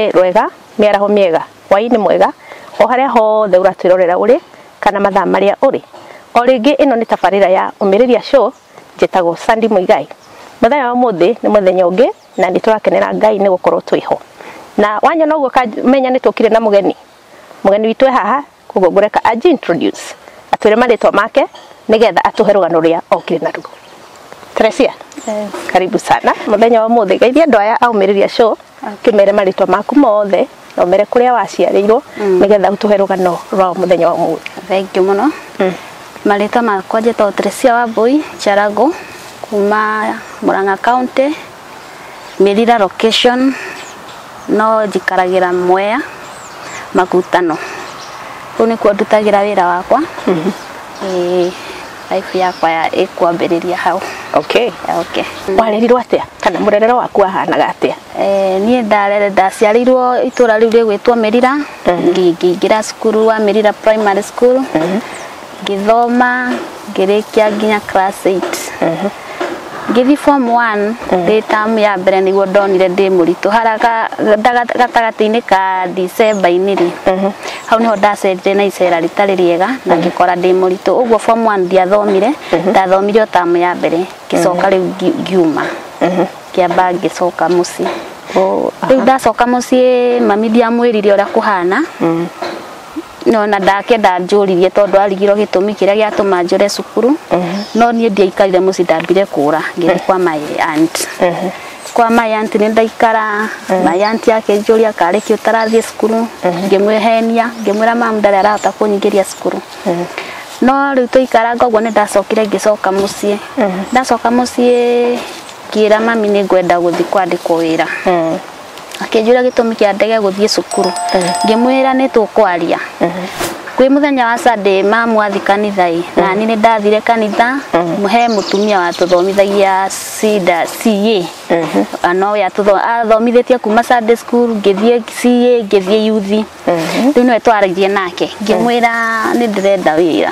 Rũcinĩ rwega, mĩaraho mĩega, hwaĩ-inĩ mwega, o harĩa hothe ũratwĩrorera ũrĩ kana mathaa marĩa ũrĩ. O rĩngĩ ĩno nĩ tabarĩra ya Ũmĩrĩria Show, njĩtagwo Sandy Muigai. Mũthenya wa ũmũthĩ nĩ mũthenya ũngĩ na nĩ tũrakenera Ngai nĩ gũkorwo twĩho. Na wanyona ũguo kamenya nĩ tũkire na mũgeni. Mũgeni witũ e haha, koguo ngũreka aji introduce atwĩre marĩtwa make nĩgetha atũhe rũgano rũrĩa okire naruo. Teresia, karibu sana mũthenya wa ũmũthĩ. Geithia andũ aya a Ũmĩrĩria Show, kĩmere marĩtwa maku mothe na ũmere kũrĩa waciarĩirwo nĩgetha ũtũhe rũgano rwa mũthenya wa ũmũthĩ. Thank you mũno. Marĩtwa makwa njĩtagwo Teresia Wambui Charago kuma Murang'a County, Mĩrira location, no njikaragĩra Mwea Makutano. Kũu nĩkuo ndutagĩra wĩra wakwa. Ĩĩ, life yakwa ya ĩkwambĩrĩria hau. Okay. Okay. Warerirwo atĩa kana mũrerere waku wahanaga atĩa? Niĩ ndaciarĩirwo itũra rĩu rĩgwĩtwo Mĩrira, ngĩingĩra cukuru wa Mĩrira Primary School, ngĩthoma ngĩrĩkia nginya class 8. Ngĩthiĩ form 1 ndĩ term ya mbere nĩguo ndonire ndĩ mũritũ haraka gatagatĩ-inĩ ka December-inĩ rĩ, hau nĩho ndacerire na icera rĩtarĩ rĩega na ngĩkora ndĩ mũritũ. Ũguo form 1 ndiathomire, ndathomire o term ya mbere, ngĩcoka rĩu ngiuma, ngĩamba ngĩcoka mũciĩ. Rĩu ndacoka mũciĩ mami ndiamwĩrire ũrĩa kũhana, no na ndakenda njũririe tondũ arigirwo gĩtũmi kĩrĩa gĩatũma njũre cukuru, no niĩ ndiaikarire mũciĩ, ndambire kũra ngĩthiĩ kwa my aunt. Kwa my aunt nĩ ndaikara, my aunt akĩnjũria karĩ kĩ ũtarathiĩ cukuru, ngĩmwĩhenia ngĩmwĩra mamu ndarĩ arahota kũnyingĩria cukuru. No rĩu tũikaranga ũguo nĩ ndacokire ngĩcoka mũciĩ. Ndacoka mũciĩ ngĩra mami nĩ ngwenda gũthiĩ kwandĩkwo wĩra. Akĩnjũria gĩtũmi kĩa ndege gũthiĩ cukuru, ngĩmwĩra nĩ tũkwaria. Kwĩ mũthenya wa Sunday mamu athiĩ kanitha ĩ, na niĩ nĩ ndathire kanitha, he mũtumia watũthomithagia CIDA CA, no we athomithĩtie kuma Sunday school, ngĩthiĩ CA, ngĩthiĩ youth. Rĩu nĩwe twaragia nake, ngĩmwĩra nĩ ndĩrenda wĩra,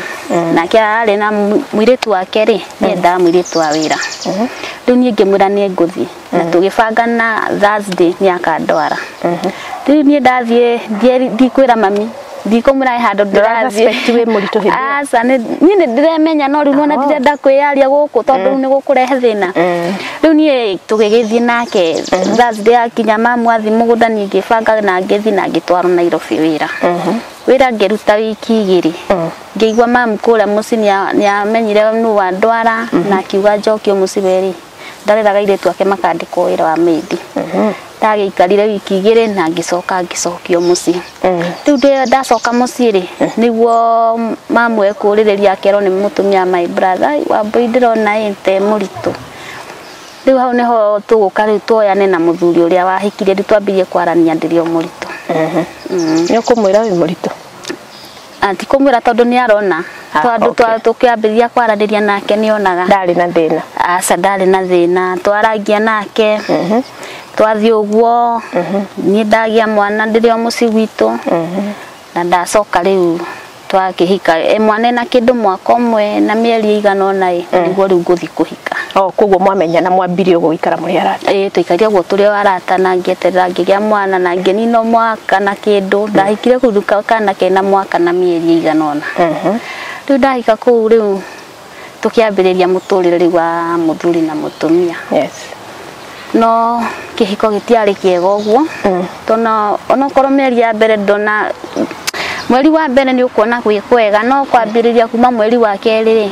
nake arĩ na mũirĩtu wake rĩ, nĩendaga mũirĩtu wa wĩra. Rĩu niĩ ngĩmwĩra nĩ ngũthiĩ, na tũgĩbanga na Thursday nĩ akandwara. Rĩu niĩ ndathiĩ ndikwĩra mami, ndikumwĩra he handũ ndĩrathiĩ. Suspect wĩ mũritũ hĩndĩ ĩyo? Aca, niĩ nĩ ndĩremenya, no rĩu nĩwona ndirenda kwĩyaria gũkũ tondũ rĩu nĩ gũkũrehe thĩna. Rĩu niĩ tũgĩgĩthiĩ nake Thursday akinya, mamu athiĩ mũgũnda, niĩ ngĩbanga na ngĩthiĩ na ngĩtwarwo Nairobi wĩra. Wĩra ngĩruta wiki 2, ngĩigua mamu kũrĩa mũciĩ nĩamenyire nũ wandwara na akiuga njokio mũciĩ werĩ ndareraga airĩtu ake makandĩkwo wĩra wa maid. Ndagĩikarire wiki 2 na ngĩcoka ngĩcokio mũciĩ. Rĩu ndacoka mũciĩ rĩ, nĩguo mamu ekũrĩrĩria akerwo nĩ mũtumia my brother, Wambui ndĩrona ĩ te mũritũ. Rĩu hau nĩho tũgũka rĩu tuoyane na mũthuri ũrĩa wahikirie, rĩu twambirie kwarania ndĩrĩ o mũritũ. Nĩ ũkũmwĩra wĩ mũritũ? Ti kũmwĩra tondũ nĩ arona. Tondũ tũkĩambĩrĩria kwaranĩria nake nĩ onaga. Ndarĩ na thĩna? Aca, ndarĩ na thĩna, twaragia nake, twathiĩ ũguo, niĩ ndagĩa mwana ndĩrĩ o mũciĩ gwitũ, na ndacoka rĩu twakĩhika. Mwana ena kĩndũ mwaka ũmwe na mĩeri ĩigana ũna ĩ, nĩguo rĩu ngũthiĩ kũhika. O koguo mwamenyana mwambirie ũguo gũikara mũrĩ arata? Ĩĩ, tũikarire ũguo tũrĩ o arata na ngĩeterera ngĩgĩa mwana na ngĩnina mwaka na kĩndũ. Ndahikire kũu kana kena mwaka na mĩeri ĩigana ũna. Rĩu ndahika kũu rĩu tũkĩambĩrĩria mũtũrĩre rĩu wa mũthuri na mũtumia. No kĩhiko gĩtiarĩ kĩega ũguo, tondũ onokorwo mĩeri ya mbere ndona, mweri wa mbere nĩ ũkuona gwĩ kwega, no kwambĩrĩria kuma mweri wa kerĩ rĩ,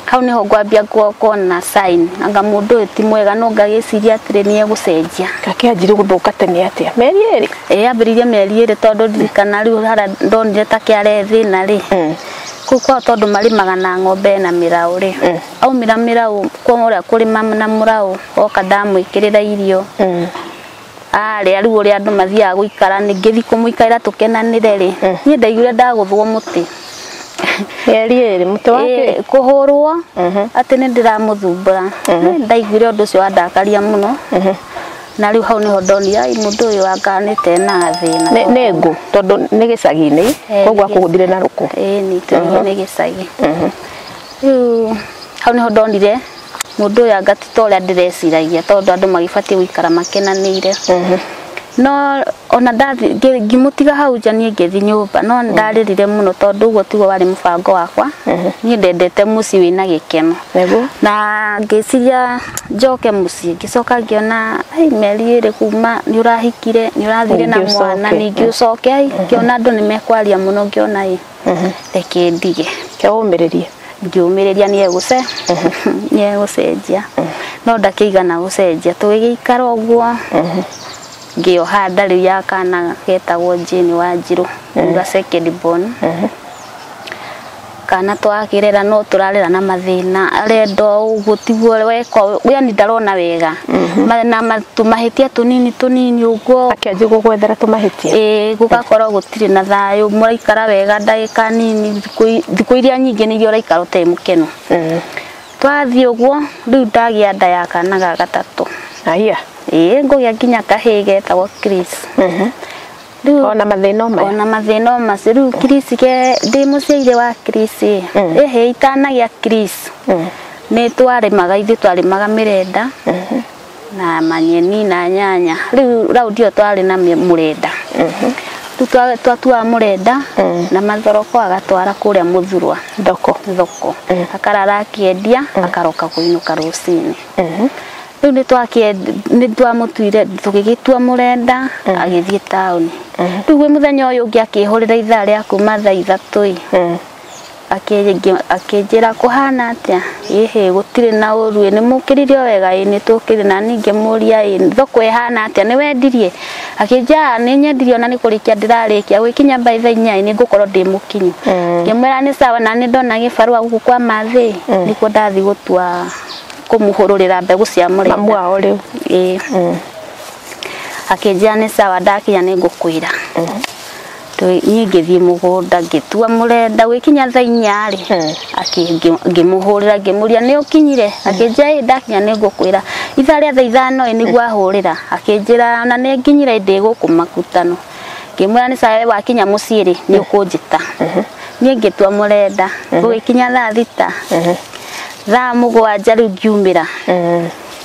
hau nĩho ngwambia kuona sign anga mũndũ ũyũ ti mwega, no ngagĩciria atĩrĩ nĩ egũcenjia. Gakĩanjirie gũthũka tene atĩa? Mĩeri 2? Ĩĩ, yambĩrĩirie mĩeri 2 tondũ ndirikana rĩu harĩa ndonire ta kĩare thĩna rĩ, kũu kwao tondũ marĩmaga na ng'ombe na mĩraũ rĩ, aumĩra mĩraũ kũrĩa kũrĩma na mũraũ, oka ndamwĩkĩrĩra irio, arĩa rĩu ũrĩa andũ mathiaga gũikara, ngĩthiĩ kũmũikarĩra tũkenanĩre rĩ, niĩ ndaiguire ndagũthwo mũtĩ. Mĩeri 2 mũtĩ wa kĩ? Kũhũrwo atĩ nĩ ndĩramũthumbũra. Ndaiguire ũndũ ũcio wandakaria mũno, na rĩu hau nĩho ndonire ai mũndũ ũyũ anga nĩte na gathĩna. Nĩ ngũ tondũ nĩ gĩcagi-inĩ, koguo akũgũthire na rũkũ. Ĩĩ, nĩ gĩcagi. Rĩu hau nĩho ndonire mũndũ ũyũ anga ti ta ũrĩa ndĩreciragia, tondũ andũ magĩbatiĩ gũikara makenanĩire. No ona ndathi ngimutiga hau nja niĩ ngĩthiĩ nyũmba no ndarĩrire mũno tondũ ũguo tiguo warĩ mũbango wakwa. Niĩ ndendete mũciĩ wĩna gĩkeno. Na ngĩciria njoke mũciĩ ngĩcoka ngĩona ai mĩeri ĩrĩ kuma nĩ ũrahikire nĩ ũrathire na mwana ningĩ ũcoke ai ngĩona andũ nĩ mekwaria mũno ngĩona ĩ reke ndige. Ũmĩrĩrie. Ngĩũmĩrĩria nĩ egũcenjia no ndakĩigana gũcenjia tũgĩgĩikara ũguo. Ngĩoha nda rĩu ya kana getagwo Jane Wanjirũ ga second born. Kana twakĩrera no tũrarera na mathĩna arenda ũguo tiguo weka yani ndarona wega na tũmahĩtia tũnini tũnini ũguo akĩanjia gũgwethera tũmahĩtia. Ĩĩ gũgakorwo gũtirĩ na thayũ mũraikara wega ndagĩka nini thikũ iria nyingĩ nĩ iria ũraikara ũtarĩ mũkenu. Twathiĩ ũguo rĩu ndagĩa nda ya kana ga gatatũ. Aya. Ĩĩ ngũgĩa nginya kahĩĩ getagwo Chris. Rĩu ona mathĩna maya. Ona mathĩna macio rĩu Chris ke ndĩ mũciaire wa Chris ĩhĩ itanagĩa Chris nĩ twarĩmaga ithuĩ twarĩmaga mĩrenda na manyeni na nyanya. Rĩu raundi ĩyo twarĩ na mũrenda. Rĩu twatuaga mũrenda na mathoroko agatwara kũrĩa Mũthurwa thoko akarara akĩendia akaroka kũinũka rũcinĩ. Rĩu nĩ twamũtuire tũgĩgĩtua mũrenda agĩthiĩ taũni. Rĩu gwĩ mũthenya ũyũ ũngĩ akĩhũrĩra ithaa rĩa kuma thaa ithatũ ĩ akĩnjĩra kũhana atĩa ĩhĩ gũtirĩ na ũru ĩ nĩ mũkĩrire o wega ĩ nĩ tũkĩrire na niĩ ngĩmũria ĩ thoko ĩhana atĩa nĩ wendirie akĩnjĩra nĩ nyendirie ona nĩ kũrĩkia ndĩrarĩkia gwĩkinya by thaa inya nĩ ngũkorwo ndĩ mũkinyu. Ngĩmwĩra nĩ sawa na nĩ ndona gĩbarũa gũkũ kwa Mathĩ nĩkuo ndathiĩ gũtua kũmũhũrũrĩra mbegũ cia mũrenda. Mamu wao rĩu. Ĩĩ. Akĩnjĩra nĩ sawa ndakinya nĩ ngũkwĩra. Niĩ ngĩthiĩ mũgũnda ngĩtua mũrenda gwĩkinya thaa inya rĩ ngĩmũhũrĩra ngĩmũria nĩ ũkinyire akĩnjĩra ĩ ndakinya nĩ ngũkwĩra ithaa rĩa thaa ithano ĩ nĩguo ahũrĩra akĩnjĩra ona nĩ nginyire ndĩ gũkũ makutano. Ngĩmwĩra nĩ sawa wakinya mũciĩ rĩ nĩ ũkũnjĩta. Niĩ ngĩtua mũrenda gũgĩkinya thaa thita thaa mũgwanja rĩu ngiumĩra.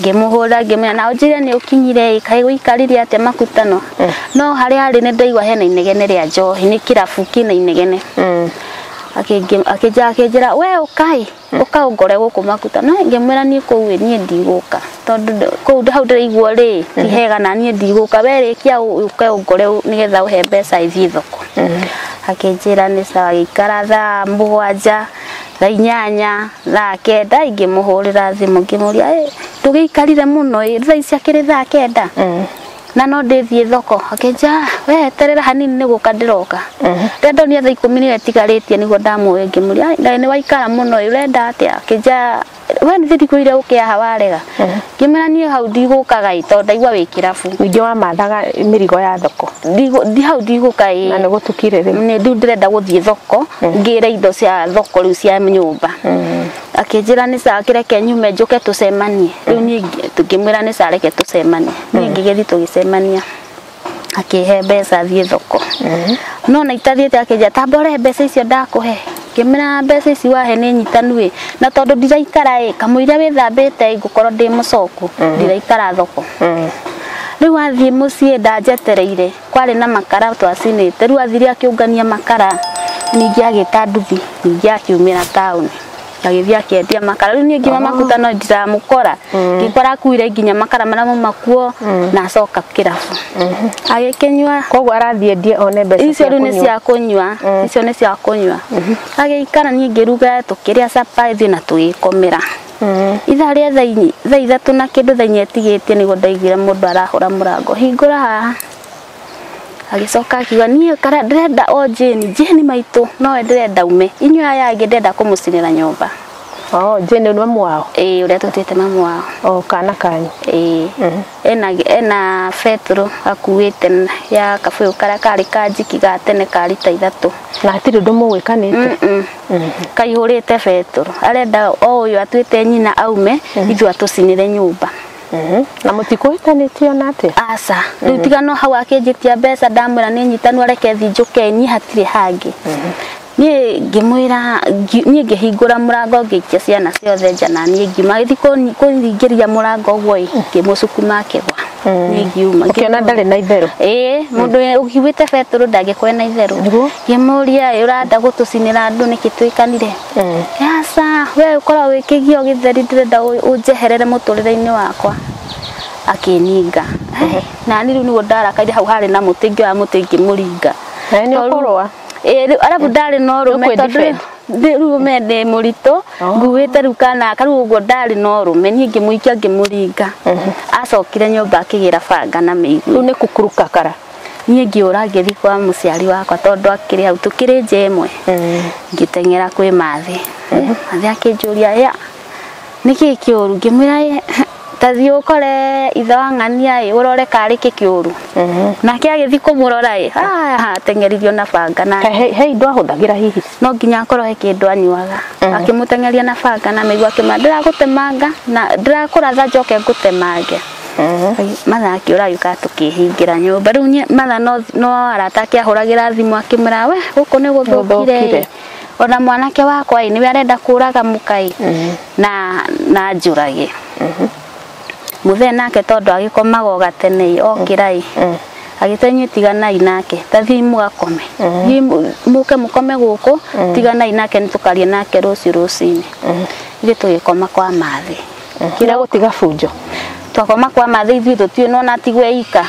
Ngĩmũhũra ngĩmwĩra na ũnjĩre nĩ ũkinyire ĩ kaĩ gũikarire atĩa makutano. No harĩa arĩ nĩ ndaigua hena inegene rĩa njohi nĩ kĩrabu kĩna inegene. Akĩnjĩra we ũkai ũka ũngore gũkũ makutano. Ngĩmwĩra niĩ kũu ĩ niĩ ndigũka tondũ kũu hau ndĩraigua rĩ ti hega na niĩ ndigũka we rĩkia ũke ũngore nĩgetha ũhe mbeca ithiĩ thoko. Akĩnjĩra nĩ sawa gĩikara thaa mũgwanja thaa inyanya thaa kenda ngĩmũhũrĩra thimũ ngĩmũria ĩ ndũgĩikarire mũno ĩ thaa ici akĩrĩ thaa kenda na no ndĩthiĩ thoko. Akĩnjĩra we eterera hanini nĩ gũka ndĩroka. Rĩrĩa ndonire thaa ikũmi nĩyo ĩtigarĩtie nĩguo ndamũĩ ngĩmũria nĩ waikara mũno ĩ ũrenda atĩa. Akĩnjĩra we nĩ ndikwĩrire ũke haha warega. Ngĩmwĩra niĩ hau ndigũkaga ĩ tondũ ndaigua wĩ kĩrabu. Ningĩ wamathaga mĩrigo ya thoko. Hau ndigũka ĩ. Na nĩ gũtukire rĩu. Nĩ rĩu ndĩrenda gũthiĩ thoko ngĩre indo cia thoko rĩu cia nyũmba. Akĩnjĩra nĩ sawa kĩreke nyume njũke tũcemanie. Rĩu niĩ ngĩmwĩra nĩ sawa reke tũcemanie. Niĩ ngĩgĩthiĩ tũgĩcemania. Akĩhe mbeca thiĩ thoko. No na itathiĩte akĩnjĩra tamba ũrehe mbeca icio ndakũhe. Ngĩmwĩra mbeca ici wahe nĩ nyitanu ĩ na tondũ ndiraikara ĩ kamũira wĩthambĩte ĩ ngũkorwo ndĩ mũcoku ndiraikara thoko. Rĩu athiĩ mũciĩ ndanjetereire kwarĩ na makara twacinĩte rĩu athire akĩũngania makara ningĩ agĩta nduthi ningĩ akiumĩra taũni agĩthiĩ akĩendia makara. Rĩu niĩ ngiuma makutano ndiramũkora ngĩkora akuire nginya makara marĩa mauma kuo na acoka kĩrabu agĩkĩnyua. Koguo arathiĩ endie one mbeca icio rĩu nĩ cia kũnyua icio nĩ cia kũnyua. Agĩikara niĩ ngĩruga tũkĩrĩa capa ithuĩ na tũgĩkomera. Ithaa rĩa thaa ithatũ na kĩndũ thaa inya ĩtigĩtie nĩguo ndaiguire mũndũ arahũra mũrango hingũra haha. Agĩcoka akiuga niĩ ndĩrenda o Jane Jane maitũ nowe ndĩrenda ume inyuĩ aya angĩ ndĩrenda kũmũcinĩra nyũmba. Oh Jane nĩ mamu wao? Ĩĩ ũrĩa tũtuĩte mamu wao. Oh kana kanyu. Ĩĩ ena betũrũ akuĩte ya kabũyũ karĩa karĩ ka njiki ga tene ka rita ithatũ. Na hatirĩ ũndũ mũgwĩkanĩte? Kaihũrĩte betũrũ arenda o ũyũ atuĩte nyina aume ithuĩ atũcinĩre nyũmba. Na mũtikũhĩtanĩtie ona atĩa? Aca rĩu tiga no hau akĩnjĩtia mbeca ndamwĩra nĩ nyitanu areke thiĩ njũke niĩ hatirĩ hangĩ. Niĩ ngĩmwĩra niĩ ngĩhingũra mũrango ngĩikia ciana ciothe nja na niĩ ngiuma agĩthiĩ kũringĩria mũrango ũguo ĩ ngĩmũcukuma akĩgwa. Niĩ ngiuma. Ũkĩona ndarĩ na itherũ. Ĩĩ, mũndũ ũkuĩte betũrũ ndangĩkorwo na itherũ. Nĩguo. Ngĩmũria, ĩ ũrenda gũtũcinĩra andũ nĩkĩ twĩkanire? Aca, we ũkoragwo wĩ kĩgio gĩtheri, ndĩrenda ũnjeherere mũtũrĩre-inĩ wakwa. Akĩninga. Na niĩ rĩu nĩguo ndarakaire, hau harĩ na mũtĩ, ngĩoya mũtĩ ngĩmũringa. Nawe nĩ ũkũrũa. Ĩĩ, rĩu arabu ndarĩ na ũrũme Nĩ tondũ ũkwĩ-defend. Rĩu me ndĩ mũritũ, nguĩte rĩu kana rĩu ũguo ndarĩ na ũrũme, niĩ ngĩmũikia ngĩmũringa. Acokire nyũmba akĩgĩra banga na mĩigua. Rĩu nĩ kukuruka kara. Niĩ ngĩũra ngĩthiĩ kwa mũciari wakwa tondũ akĩrĩ hau tũkĩrĩ nja ĩmwe. Ngĩteng'era kwĩ Mathĩ. Mathĩ akĩnjũria, ya nĩkĩ kĩũru? Ngĩmwĩra, "Ĩ, ta thiĩ ũkore ithe wa ng'ania ĩ ũrore karĩ kĩ kĩũru." Nake agĩthiĩ kũmũrora ĩ, ateng'eririo na banga na He indo ahũthagĩra hihi. No nginya akorwo he kĩndũ anyuaga. Akĩmũteng'eria na banga na mĩigua, akĩmwĩra, ndĩragũtemanga na ndĩrakũratha njoke ngũtemange. Matha akĩũra agĩũka tũkĩhingĩra nyũmba. Rĩu Matha no arata ake ahũragĩra thimũ akĩmwĩra, we gũkũ nĩ gũthũkire Gũthũkire. ĩ. Ona mwanake wakwa ĩ nĩwe arenda kũraga mũka ĩ na njũrage. Mũthee nake tondũ agĩkomaga o gatene ĩ okĩra ĩ agĩtwa, inyuĩ tiganai nake, ta thiĩi mũgakome. Thiĩi mũke mũkome gũkũ, tiganai nake, nĩ tũkaria nake rũciũ rũcinĩ. Ithuĩ tũgĩkoma kwa Mathĩ. Kĩrĩa gũtiga bunjo. Twakoma kwa Mathĩ ithuĩ tũtiũĩ nona tigwe ika.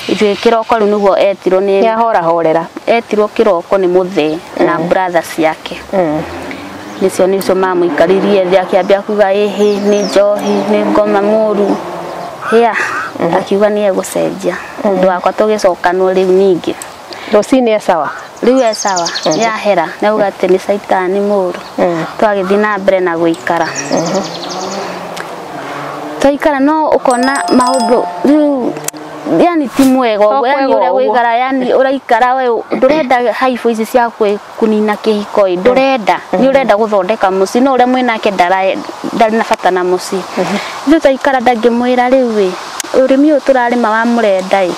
Ithuĩ kĩroko rĩu nĩguo etirwo Nĩ nĩ ahorahorera. Etirwo kĩroko nĩ mũthee na brother ciake. Nĩcio mamũikaririe thĩ, akĩambia kuga ĩhĩ nĩ njohi nĩ ngoma mũru hĩa, akiuga nĩ egũcenjia ũndũ wakwa. Tũgĩcokanwo rĩu ningĩ. Rũcinĩ e sawa. Rĩu e sawa, nĩ ahera, nĩ auga atĩ nĩ caitani mũru. Twagĩthiĩ na mbere na gũikara, twaikara no ũkona maũndũ rĩu yani ti mwega To ũguo, yani kwega ũrĩa ũguo. gũikara, yani ũraikara we ndũrenda haibũ ici cia kũnina kĩhiko ĩ, ndũrenda, nĩ ũrenda gũthondeka mũciĩ no ũrĩa mwĩnake ndarĩ na bata na mũciĩ. Ithuĩ twaikara ndangĩmwĩra rĩu ĩ ũrĩmi ũyũ tũrarĩma wa mũrenda ĩ,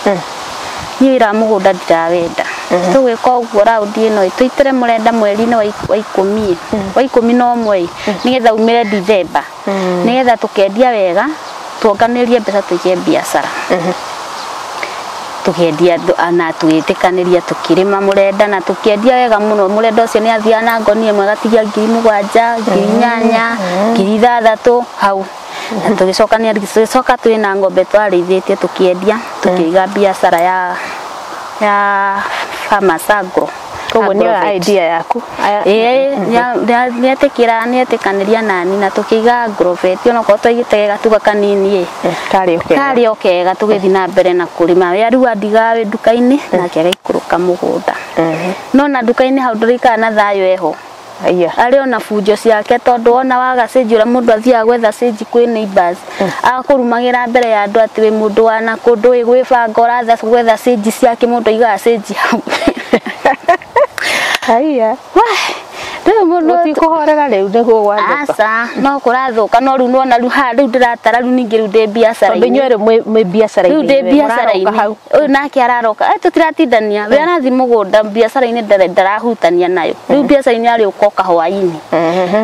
niĩ wĩra wa mũgũnda ndirawenda, tũgwĩka ũguo raundi ĩno ĩ tũitĩre mũrenda mweri-inĩ wa 10 ĩ, wa 11 ĩ, nĩgetha umĩre Dithemba, nĩgetha tũkendia wega tuonganĩrie mbeca tũige biacara. Tũkendia na tũgĩtĩkanĩria tũkĩrĩma mũrenda na tũkĩendia wega mũno. Mũrenda ũcio nĩ athiaga na ngonia ĩmwe agatigia 7,000, 8,000, 6,000 hau. Na tũgĩcokania, tũgĩcoka twĩ na ng'ombe twarĩithĩtie, tũkĩendia, tũkĩiga biacara ya Farmers Agro. Koguo nĩ Agrovet. Idea yaku. Ĩĩ, nĩetĩkĩra, nĩetĩkanĩria nani na tũkĩiga agrovet, onokorwo twaigĩte gatuka kanini ĩ, Karĩ o kega. Karĩ o kega. Tũgĩthiĩ na mbere na kũrĩma, we rĩu andigaga wĩ nduka-inĩ nake agaikũrũka mũgũnda. No na nduka-inĩ hau ndũrĩikara na thayũ eho. Aya. Arĩ ona bunjo ciake tondũ wona waga cĩnji, ũrĩa mũndũ athiaga gwetha cĩnji kwĩ neighbors, agakũrumagĩra mbere ya andũ atĩ wĩ mũndũ wa na kũndũ ĩ gwĩbanga ũratha gwetha cĩnji ciake, mũndũ aigaga cĩnji hau. Aya. Wah, rĩu mũndũ Gũtikũhorera rĩu nĩguo gwathũka. Aca, no kũrathũka, no rĩu nĩwona rĩu haha rĩu ndĩratara rĩu ningĩ rĩu ndĩ Tondũ biacara-inĩ. inyuĩ rĩu mwĩ biacara-inĩ. Rĩu ndĩ Mũraroka biacara-inĩ. hau. Ũyũ nake araroka. Tũtiratindania, we arathiĩ mũgũnda, biacara-inĩ ndarahutania nayo. Rĩu biacara-inĩ arĩũka oka hwaĩ-inĩ,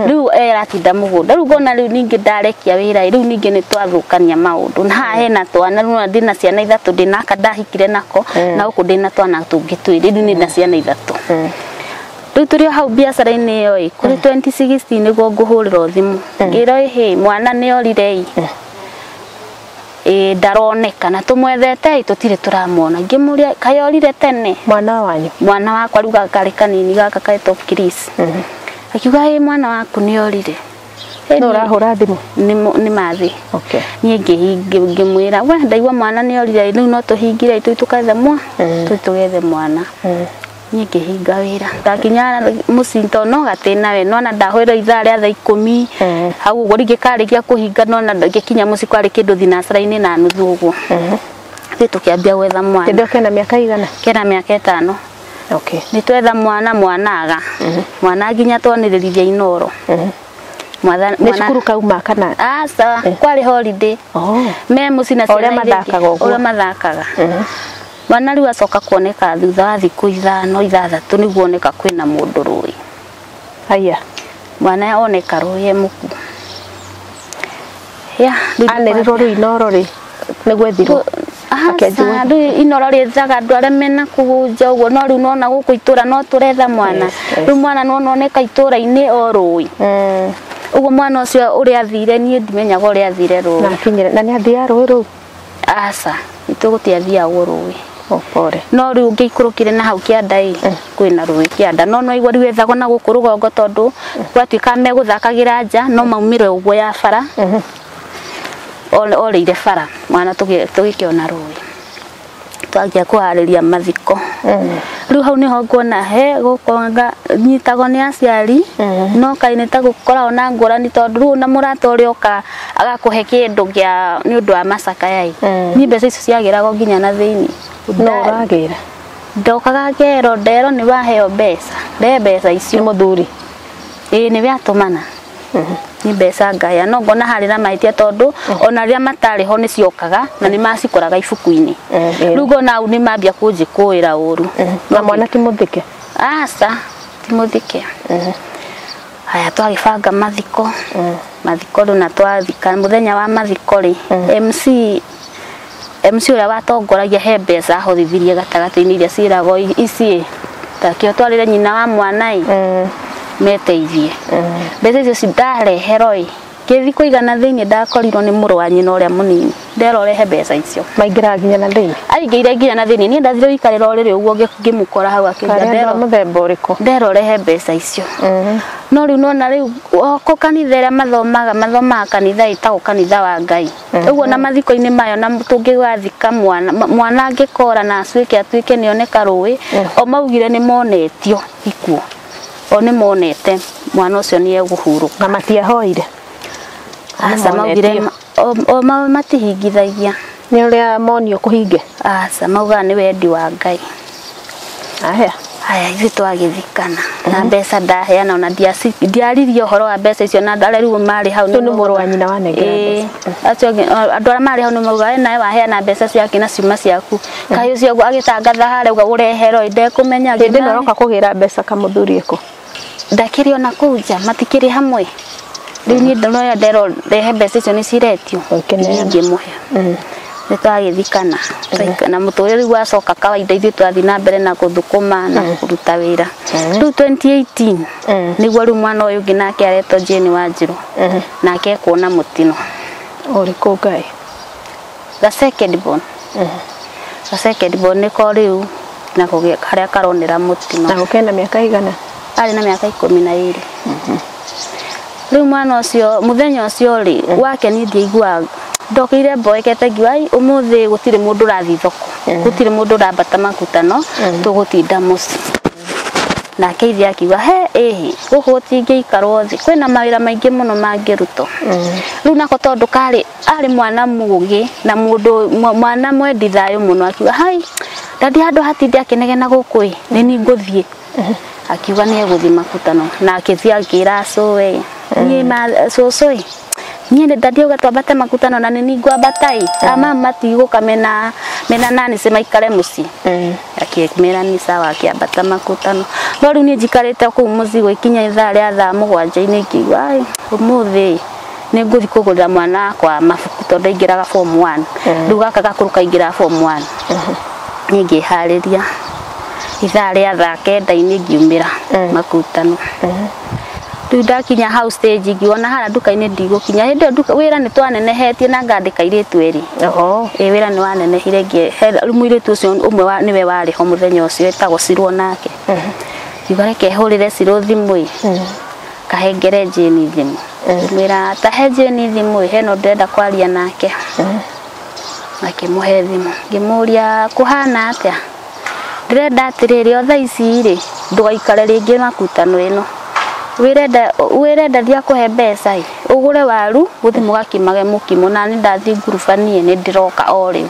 rĩu aratinda mũgũnda. Rĩu ngona rĩu ningĩ ndarekia wĩra rĩu ningĩ nĩ twathũkania maũndũ, na haha hena twana. Rĩu ndĩna ciana ithatũ, ndĩna aka ndahikire nako, na gũkũ ndĩna twana tũngĩ twĩrĩ. Rĩu ndĩna ciana ithatũ. Rĩu tũrĩ o hau biacara-inĩ ĩyo ĩ, kũrĩ 2016 nĩguo ngũhũrĩrwo thimũ ngĩrwo ĩhĩ mwana nĩ orire ĩ, ĩ ndaroneka na tũmwethete ĩ tũtirĩ tũramuona. Ngĩmũria, kaĩ orire tene? Mwana wanyu. Mwana wakwa rĩu gaka karĩ kanini gaka ketwo Chris. Akiuga, ĩ mwana waku nĩ orire. No ũrahũra thimũ. Nĩ Mathĩ. Okay. Niĩ ngĩmwĩra, we ndaigua mwana nĩ orire, rĩu no tũhingire tũi tũkethe mwa tũi tũgethe mwana. Niĩ ngĩhinga wĩra, ndakinya mũciĩ tondũ no gatĩna we nona ndahũrĩrwo ithaa rĩa thaa 10 hau ũguo rĩngĩ karĩkia kũhinga, nona ngĩkinya mũciĩ kwarĩ kĩndũ thinacara-inĩ na nuthu ũguo. Ithuĩ tũkĩambia gwetha mwana. Kĩndũ kena mĩaka igana? Kena mĩaka 5. Okay. Nĩ twetha mwana, mwana aga mwana nginya twanĩrĩrithia Inoro. Nĩ cukuru kauma kana? Aca, kwarĩ holiday. Oh. Me mũciĩ na O ũrĩa ciana iria ingĩ, mathakaga ũguo. Ũrĩa mathakaga. Mwana rĩu acoka kuoneka thutha wa thikũ 5 6 nĩguo oneka kwĩna mũndũ rũĩ. Aya. Mwana oneka rũĩ e mũkuũ ya rĩu. Anĩrĩrwo rĩu Inoro rĩ? Nĩ gwethirwo. Aca rĩu inoro rĩethaga andũ arĩa mena kũhunja ũguo no rĩu nona gũkũ itũra no tũretha mwana. Rĩu mwana no noneka itũra-inĩ o rũĩ. Ũguo mwana ũcio ũrĩa athire niĩ ndimenyaga ũrĩa athire rũĩ. Na akinyire na nĩ athiaga rũĩ rũu? Aca itũ gũtiathiagwo rũĩ. Pole. No rĩu ũngĩikũrũkire na hau kĩanda ĩ kwĩna rũĩ kĩanda no no igua rĩu ethagwo na gũkũ rũgongo tondũ gwatuĩka megũthakagĩra nja no maumire ũguo ya bara. Orĩire bara mwana tũgĩkĩona rũĩ twagia kũharĩria mathiko. Rĩu hau nĩho nguona he gũkonga nyitagwo nĩ aciari no kaĩ nĩ ta gũkoragwo na ngũrani tondũ rĩu na mũrata ũrĩa oka agakũhe kĩndũ kĩa nĩ ũndũ wa macakaya ĩ niĩ mbeca icio ciagĩragwo nginya na thĩinĩ. No ũragĩra? Ndokaga ngerwo nderwo nĩ waheo mbeca nde mbeca icio nĩ mũthuri? Ĩĩ nĩwe atũmana. Nĩ mbeca ngaya no ngona harĩ na mahĩtia tondũ ona rĩrĩa matarĩ ho nĩ ciokaga na nĩ macikoraga ibuku-inĩ. Rĩu ngona hau nĩ mambia kũnjĩkũĩra ũru. Na mwana ti mũthike? Aca ti mũthike. Haya twagĩbanga mathiko. Mathiko rĩu na twathika mũthenya wa mathiko rĩ MC ũrĩa watongoragia he mbeca ahothithirie gatagatĩ-inĩ iria ciĩragwo ici takĩo twarĩre nyina wa mwana ĩ meteithie. Mbeca icio ndareherwo ĩ ngĩthiĩ kũigana thĩinĩ ndakorirwo nĩ mũrũ wa nyina ũrĩa mũnini nderwo rehe mbeca icio. Maingĩraga nginya na thĩinĩ? Aingĩire nginya na thĩinĩ niĩ ndathire gũikarĩra ũrĩrĩ ũguo ngĩmũkora hau akĩnjĩra nderwo mũthemba ũrĩkũ? Nderwo rehe mbeca icio. No rĩu nona rĩu oko kanitha ĩrĩa mathomaga kanitha ĩtagwo kanitha wa Ngai. Ũguo na mathiko-inĩ mayo na tũngĩgathika mwana mwana angĩkora na atuĩke atuĩke nĩoneka rũĩ o maugire nĩ monetio ikuũ. O nĩ monete mwana ũcio nĩ egũhurũka. Na matiahoire? Aca maugire o matihingithagia. Nĩ ũrĩa monio kũhinge? Aca maugaga nĩ wendi wa Ngai. Aya. Haya ithuĩ twagĩthikana na mbeca ndaheana ona ndiaririe ũhoro wa mbeca icio na andũ arĩa rĩu marĩ hau nĩ mũrũ wa nyina wanengera mbeca. Acio andũ arĩa marĩ hau nĩ maugaga nawe waheana mbeca ciake na ciuma ciaku. Kaĩ ũcio agĩtangatha harĩa uga ũreherwo ndekũmenya. Hĩndĩ ĩno ũroka kũgĩra mbeca kamũthuri ĩkũ? Ndakĩrĩ ona kũu nja matikĩrĩ hamwe. Rĩu niĩ ndoya nderwo rehe mbeca icio nĩ ciretio. Ũkĩneana. Ngĩmũhe. Nĩ twagĩthikana. Na mũtũrĩre rĩu wacoka kawaida ithuĩ twathiĩ na mbere na gũthũkũma na kũruta wĩra. Rĩu 2018 nĩguo rĩu mwana ũyũ ũngĩ nake aretwo Jane Wanjirũ. Nake ekuona mũtino. Ũrĩkũ Ngai? The second born. The second born nĩko rĩu nako harĩa karonera mũtino. Na gũkena mĩaka igana? Arĩ na mĩaka 12. Rĩu mwana ũcio mũthenya ũcio rĩ wake niĩ ndiaiguaga ndokire mboekete ngiuga ai ũmũthĩ gũtirĩ mũndũ ũrathiĩ thoko gũtirĩ mũndũ ũrambata makutano tũgũtinda mũciĩ. Nake ithe akiuga he ĩhĩ gũkũ gũtingĩikarwo thĩ kwĩna mawĩra maingĩ mũno mangĩrutwo. Rĩu nako tondũ karĩ arĩ mwana mũũgĩ na mũndũ mwana mwendi thayũ mũno akiuga hai ndadi handũ hatinde akĩnegena gũkũ ĩ nĩ niĩ ngũthiĩ. Akiuga nĩ egũthiĩ makutano na akĩthiĩ akĩra cũwe niĩ cũcũ ĩ niĩ nĩ ndadi auga twambate makutano na nĩ niĩ ngwambata ĩ ama matigũka mena nani se maikare mũciĩ. Akĩmera nĩ sawa akĩambata makutano no rĩu niĩ njikarĩte kũu mũciĩ gũikinya ithaa rĩa thaa mũgwanja-inĩ ngiuga ai ũmũthĩ nĩ ngũthiĩ kũgũrĩra mwana wakwa mabuku tondũ aingĩraga form 1. Rĩu gaka gakũrũ kaingĩraga form 1. Niĩ ngĩharĩria ithaa rĩa thaa kenda-inĩ ngiumĩra makutano. Rĩu ndakinya hau stage ngiona harĩa nduka-inĩ ndigũkinya hĩndĩ ĩyo nduka wĩra nĩ twanenehetie na ngandĩka airĩtu erĩ. Ĩ wĩra nĩ wanenehire rĩu mũirĩtu ũcio ũmwe nĩwe warĩ ho mũthenya ũcio etagwo Cirwo nake. Ngiuga reke hũrĩre Cirwo thimũ ĩ kahengere Jane thimũ. Ngĩmwĩra tahe Jane thimũ ĩ hena ũndũ ndĩrenda kwaria nake. Akĩmũhe thimũ ngĩmũria kũhana atĩa ndĩrenda atĩrĩrĩ o thaa ici rĩ ndũgaikare rĩngĩ makutano ĩno wĩrenda ndiakũhe mbeca ĩ ũgũre waru gũthiĩ mũgakimage mũkimo na nĩ ndathiĩ ngurubanie nĩ ndĩroka o rĩu.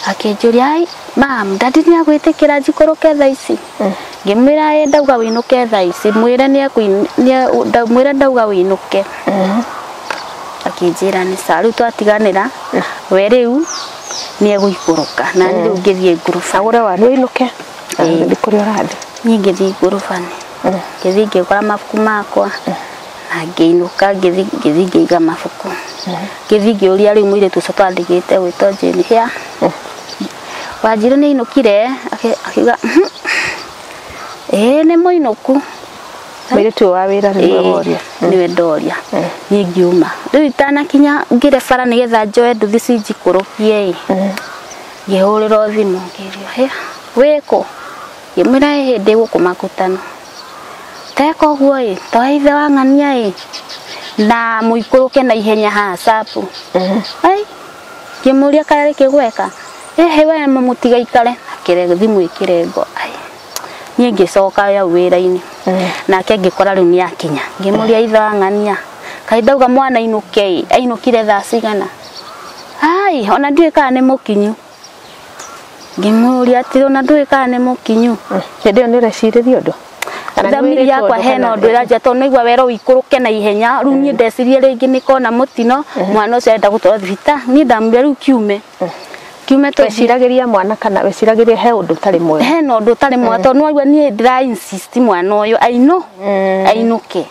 Akĩnjũria ai mam dadi nĩ agwĩtĩkĩra njikũrũke thaa ici? Ngĩmwĩra ĩ ndauga wĩinũke thaa ici mwĩre mwĩre ndauga wĩinũke. Akĩnjĩra nĩ sawa rĩu twatiganĩra we rĩu nĩ egũikũrũka na niĩ rĩu ngĩthiĩ nguruba. Agũre waru wĩinũke? Nĩ kũrĩa ũrathiĩ? Niĩ ngĩthiĩ ngurubani. Ngĩthiĩ ngĩgũra mabuku makwa na Na ngĩinũka ngĩthiĩ ngĩiga mabuku. Ngĩthiĩ ngĩũria rĩu mũirĩtu ũcio twandĩkĩte gwĩtwo Jane hĩa. Wanjirũ nĩ ainũkire akiuga ĩĩ nĩ mũinũku. Mũirĩtu ũyũ wa wĩra nĩwe woria. Nĩwe ndoria. Niĩ ngiuma. Rĩu itanakinya ngĩre bara nĩgetha njoe nduthi cinjikũrũkie ĩ. Ngĩhũrĩrwo thimũ ngĩrio hĩa wĩkũ? Ngĩmwĩra ĩhĩ ndĩ gũkũ makutano. Teka ũguo ĩ to ithe wa ng'ania ĩ na mũikũrũke na ihenya haha capu. Ai ngĩmũria kana rĩkĩ gweka ĩhĩ we mũtigaikare akĩrego thimũ ĩkĩrengo. Ai niĩ ngĩcoka hau wĩra-inĩ nake ngĩkora rĩu nĩ akinya. Ngĩmũria ithe wa ng'ania kaĩ ndauga mwana ainũke ĩ ainũkire thaa cigana? Ai ona ndiũĩ kana nĩ mũkinyu. Ngĩmũria atĩrĩ ona ndũĩ kana nĩ mũkinyu. Hĩndĩ ĩyo nĩ ũrecirĩria ũndũ? Thamiri yakwa hena ũndũ ĩranjia tondũ nĩigua wero ũikũrũke na ihenya. Rĩu niĩ ndecirie rĩngĩ nĩ kona mũtino mwana ũcio arenda gũtwarwo thibitarĩ. Niĩ ndamwĩra rĩu kiume. Kiume tũthiĩ. Weciragĩria mwana kana weciragĩria he ũndũ ũtarĩ mwega? Hena ũndũ ũtarĩ mwega tondũ nĩwaigua niĩ ndĩra insist mwana ũyũ ainũke.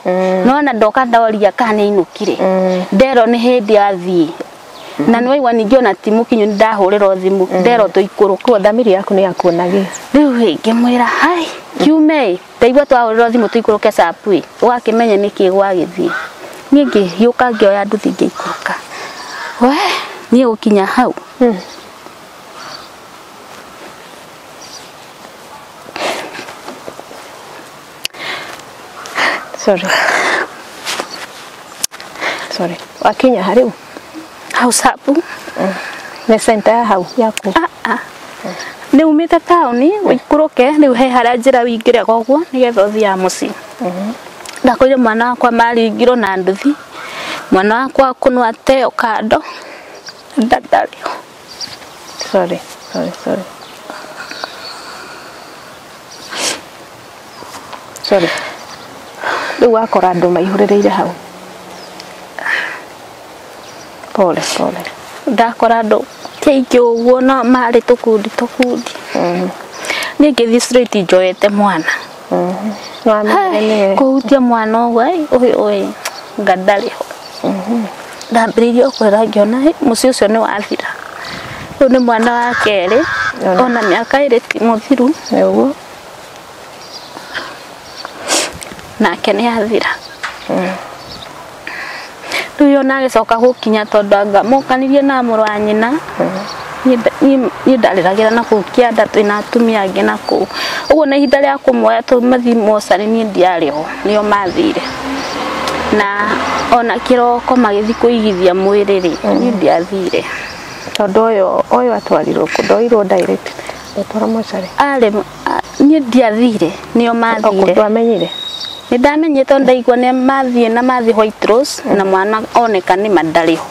No ona ndoka ndoria kana nĩ ainũkire. Nderwo nĩ hĩndĩ athiĩ. Na nĩwaigua ningĩ ona ti mũkinyu nĩ ndahũrĩrwo thimũ nderwo tũikũrũke. Koguo thamiri yaku nĩ yakuonagia. Rĩu ĩ ngĩmwĩra hai kiume ĩ ndaigua twahũrĩrwo thimũ tũikũrũke capu ĩ ũgakĩmenya nĩkĩ gwagĩthiĩ. Niĩ ngĩhiũka ngĩoya nduthi ngĩikũrũka. We niĩ gũkinya hau. Sorry. Sorry. Wakinya harĩu? Hau capu. Nĩ center ya hau yaku? Nĩ umĩte taũni ũikũrũke rĩu he harĩa njĩra wĩingĩre ũguo nĩgetha ũthiĩ mũciĩ. Ndakorire mwana wakwa maringirwo na nduthi. Mwana wakwa kũnwa ateo kando. Ndarĩ ho. Sorry, sorry, sorry. Sorry. Rĩu wakora andũ maihũrĩrĩire hau. Pole, pole. Ndakora andũ ti aingĩ ũguo no marĩ tũkundi tũkundi. Niĩ ngĩthiĩ straight njoete mwana. Kũhutia mwana ũguo ũyũ ũyũ nga ndarĩ ho. Ndambĩrĩirie kũrĩra ngĩona mũciĩ ũcio nĩ wathira. Ũyũ nĩ mwana wa kerĩ ona mĩaka ĩrĩ ti mũthiru. Nĩguo. Nake nĩ athira. Rĩu ona agĩcoka gũkinya tondũ anga mokanirie na mũrũ wa nyina. Niĩ ndarĩragĩra na kũu kĩanda twĩna atumia angĩ na kũu. Ũguo na ihinda rĩa kũmoya mathiĩ mocarĩ niĩ ndiarĩ ho nĩo mathire. Na ona kĩroko magĩthiĩ kũigithia mwĩrĩ rĩ niĩ ndiathire. Tondũ ũyũ atwarirwo kũ? Ndoirwo direct atwarwo mocarĩ? Arĩ niĩ ndiathire nĩo mathire. Ndwamenyire? Nĩ ndamenyire tondũ ndaigua nĩ mathiĩ na mathiĩ White Rose na mwana oneka nĩ ma ndarĩ ho.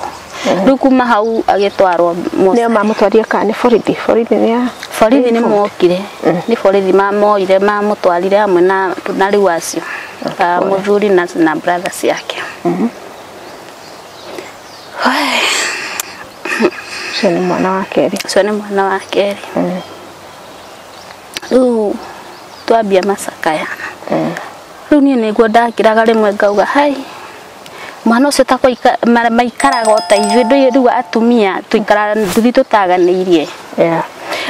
Rĩu kuma hau agĩtwarwo mocarĩ. Nĩo mamũtwarire kana nĩ borithi? Borithi nĩ a Borithi nĩ mokire. Nĩ borithi mamoire mamũtwarire hamwe na rĩu acio. Mũthuri na brother ciake. Ũcio nĩ mwana wa kerĩ. Ũcio nĩ mwana wa kerĩ. Rĩu twambia macakaya. Rĩu niĩ nĩguo ndakĩraga rĩmwe ngauga hai mwana ũcio ta maikaraga o ta ithuĩ ndũire rĩu atumia tũikaraga nduthi tũtaganĩirie.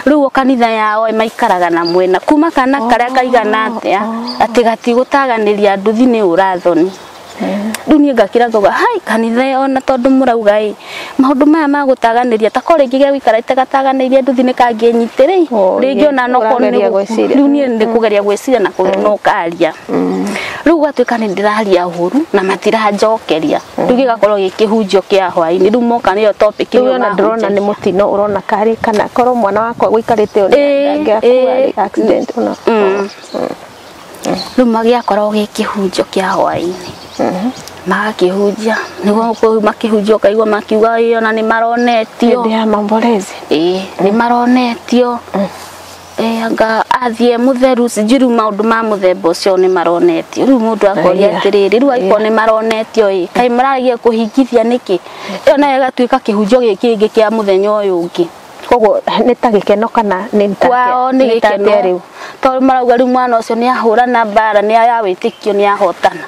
Rĩu o kanitha yao maikaraga na mwena kuma kana karĩa kaigana atĩa atĩ gatigũtaganĩria nduthi nĩ ũrathoni. Rĩu niĩ ngakĩra ngauga hai kanitha ona tondũ mũrauga ĩ maũndũ maya ma gũtaganĩria ta ko rĩngĩ gegũikara gataganĩirie nduthi nĩ kangĩnyitĩrĩ rĩngĩ ona no korwo nĩ rĩu niĩ nĩ kũgeria gwĩciria na no karia. Rĩu gwatuĩka nĩ ndĩraria ũru na matiranjokeria. Rĩu gĩgakorwo gĩ kĩhunjio kĩa hwaĩ-inĩ. Rĩu moka nĩyo topic ĩyo Rĩu ona ndĩrona nĩ mũtino ũrona karĩ kana korwo mwana wakwa gũikarĩte ũrĩa angĩakua accident ona. Rĩu magĩakorwo gĩ kĩhunjio kĩa hwaĩ-inĩ. Magakĩhunjia nĩguo makĩhunjia ũkaigua makiuga ĩ ona nĩ maronetio. Hĩndĩ ya maombolezi. Ĩ nĩ maronetio. Anga athiĩ mũtheru sijui rĩu maũndũ ma mũthemba ũcio nĩ maronetio. Rĩu mũndũ akoria atĩrĩrĩ rĩu angĩkorwo nĩ maronetio ĩ kaĩ maragia kũhingithia nĩkĩ? Ĩyo nayo ĩgatuĩka kĩhunjio gĩkĩ kĩngĩ kĩa mũthenya ũyũ ũngĩ. Koguo nĩ ta gĩkeno kana nĩ ta kwao nĩ gĩkeno rĩu? Tondũ marauga rĩu mwana ũcio nĩ ahũrana mbara nĩ ya wĩtĩkio nĩ ahotana.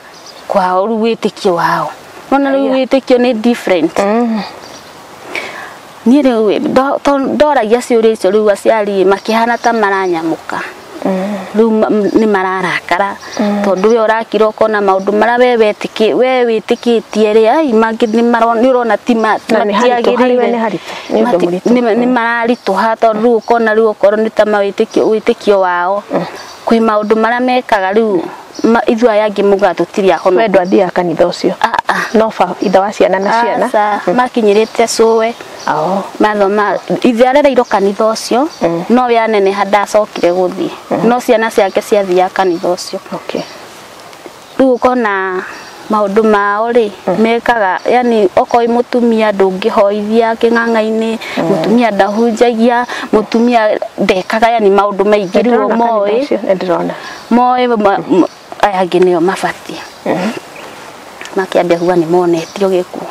Kwao rĩu wĩtĩkio wao nona rĩu wĩtĩkio nĩ different. Niĩ rĩu ndoragia ciũria icio rĩu aciari makĩhana ta maranyamũka rĩu nĩ mararakara tondũ we ũrakira ũkona maũndũ marĩa we wĩtĩkĩtie rĩ ai mangĩ nĩ ũrona ti matiagĩrĩire nĩ mararitũha tondũ rĩu ũkona rĩu okorwo nĩ ta mawĩtĩkio wao kwĩ maũndũ marĩa mekaga rĩu ithuĩ aya angĩ muga tũtirĩ ahono. We ndwathiaga kanitha ũcio? No ithe wa ciana na ciana makinyĩrĩte cũwe mathoma ithe arereirwo kanitha ũcio no we aneneha ndacokire gũthiĩ no ciana ciake ciathiaga kanitha ũcio. Rĩu ũkona maũndũ mao rĩ mekaga yani okorwo mũtumia ndũngĩhoithia kĩng'ang'a-inĩ mũtumia ndahunjagia mũtumia ndekaga yani maũndũ maingĩ rĩu moĩ moĩ aya angĩ nĩo mabatiĩ makĩambia kuga nĩ monetio gĩkuũ.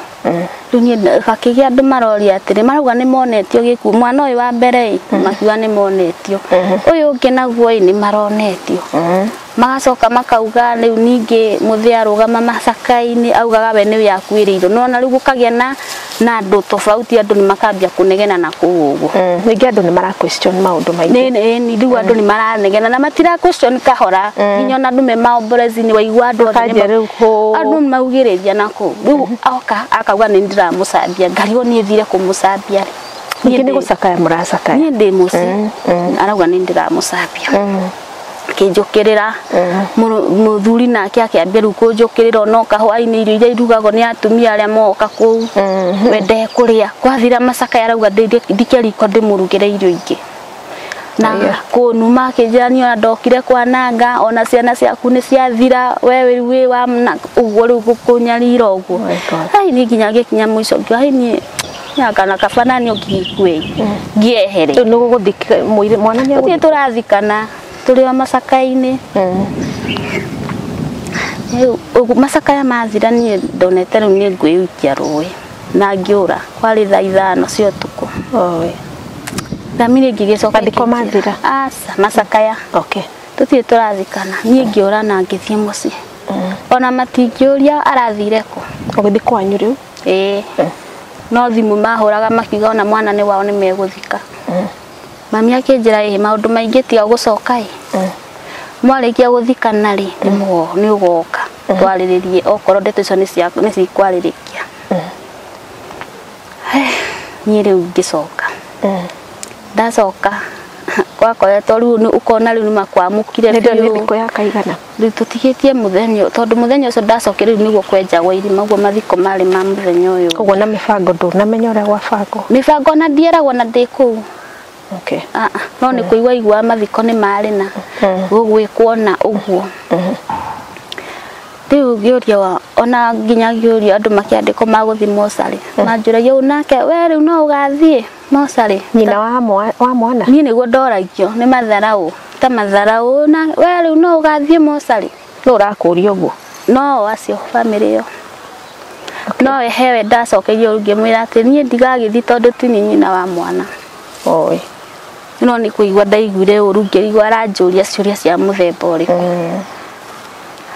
Rĩu niĩ hakĩgĩa andũ maroria atĩrĩ marauga nĩ monetio gĩkuũ mwana ũyũ wa mbere ĩ makiuga nĩ monetio ũyũ ũngĩ naguo ĩ nĩ maronetio magacoka makauga rĩu ningĩ mũthee arũgama macaka-inĩ augaga we nĩwe akuĩrĩirwo nona rĩu gũkagĩa na andũ tofauti andũ nĩ makambia kũnegena na kũu ũguo. Ningĩ andũ nĩ mara question maũndũ maingĩ. Nĩ rĩu andũ nĩ maranegena na matira question kahora nginya ona andũ me maomborezi-inĩ waigua andũ othe andũ maugĩrĩria na kũu rĩu oka akauga nĩ ndĩramũcambia ngarigwo niĩ thire kũmũcambia rĩ. Ningĩ nĩ gũcakaya mũracakaya. Niĩ ndĩ mũciĩ arauga nĩ ndĩramũcambia akĩnjũkĩrĩra mũthuri nake akĩambia rĩu kũnjũkĩrĩra ona oka hwaĩ-inĩ irio iria irugagwo nĩ atumia arĩa moka kũu we ndekũrĩa kwathira macakaya arauga ndike riko ndĩmũrugĩre irio ingĩ na kũnuma akĩnjĩra niĩ ona ndokire kwananga ona ciana ciaku nĩ ciathira we wĩ wa ũguo rĩu gũkũnyarira ũguo ai niĩ nginya ngĩkinya mũico ngiuga ai niĩ kana kaba nani ũngĩgĩkue ngĩehere rĩu nĩ gũgũthika mwana nĩ gũthiĩ tũrathikana tũrĩ o macaka-inĩ. Rĩu macakaya mathira niĩ ndonete rĩu nĩ ngwĩikia rũĩ na ngĩũra kwarĩ thaa 5 cia ũtukũ. Thamiri ngĩgĩcoka mathiko mathira? Aca macakaya. Tũtirĩ tũrathikana niĩ ngĩũra na ngĩthiĩ mũciĩ ona matingĩũria arathire kũ. Ũgĩthiĩ kwanyu rĩu? Ĩĩ no thimũ mahũraga makiuga ona mwana nĩ wao nĩ megũthika. Mami akĩnjĩra ĩ maũndũ maingĩ tiga gũcoka ĩ mwarĩkia gũthikana rĩ nĩ ũgoka twarĩrĩrie okorwo ndeto icio nĩ cikwarĩrĩkia. Niĩ rĩu ngĩcoka ndacoka gwakoretwo rĩu ũkona rĩu nĩ makwamũkire biũ. Nĩ thikũ ya kaigana? Rĩu tũtigĩtie mũthenya tondũ mũthenya ũcio ndacokire rĩu nĩguo kwenjagwo irima ũguo mathiko marĩ ma mũthenya ũyũ. Koguo na mĩbango ndũnamenya ũrĩa gwabangwo? Mĩbango ona ndieragwo na ndĩ kũu. No nĩ kũigua igua mathiko nĩ marĩ na gũgwĩkwo na ũguo. Rĩu ngĩũria ona nginya ngĩũria andũ makĩandĩkwo magũthiĩ mocarĩ manjũragia ũũ nake we rĩu no ũgathiĩ mocarĩ? Nyina wa mwana? Niĩ nĩguo ndoragio nĩ matharaũ ta matharaũ na we rĩu no ũgathiĩ mocarĩ? No ũrakũria ũguo? No acio bamĩrĩ ĩyo no hewe ndacokeirio ngĩmwĩra atĩ niĩ ndigagĩthiĩ tondũ ti niĩ nyina wa mwana. No nĩ kũigua ndaiguire ũru ngĩrigwo aranjũria ciũria cia mũthemba ũrĩkũ.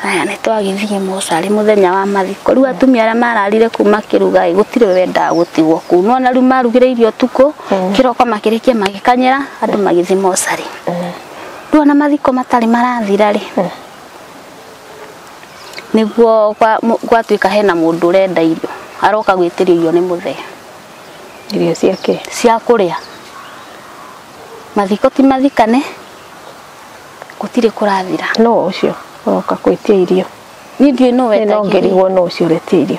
Aya nĩ twagĩthiĩ mocarĩ mũthenya wa mathiko rĩu atumia arĩa mararire kũu makĩruga ĩ gũtirĩ wendaga gũtigwo kũu nona rĩu marugire irio ũtukũ kĩroko makĩrĩkia magĩkanyĩra andũ magĩthiĩ mocarĩ. Rĩu ona mathiko matarĩ marathira rĩ nĩguo gwatuĩka hena mũndũ ũrenda irio aroka gwĩtĩrio irio nĩ mũthee. Irio ciake? Cia kũrĩa. Mathiko ti mathikane gũtirĩ kũrathira. No ũcio ũroka gwĩtia irio? Niĩ ndiũĩ nũ wetagĩria. No ngĩrigwo nũ ũcio ũretia irio.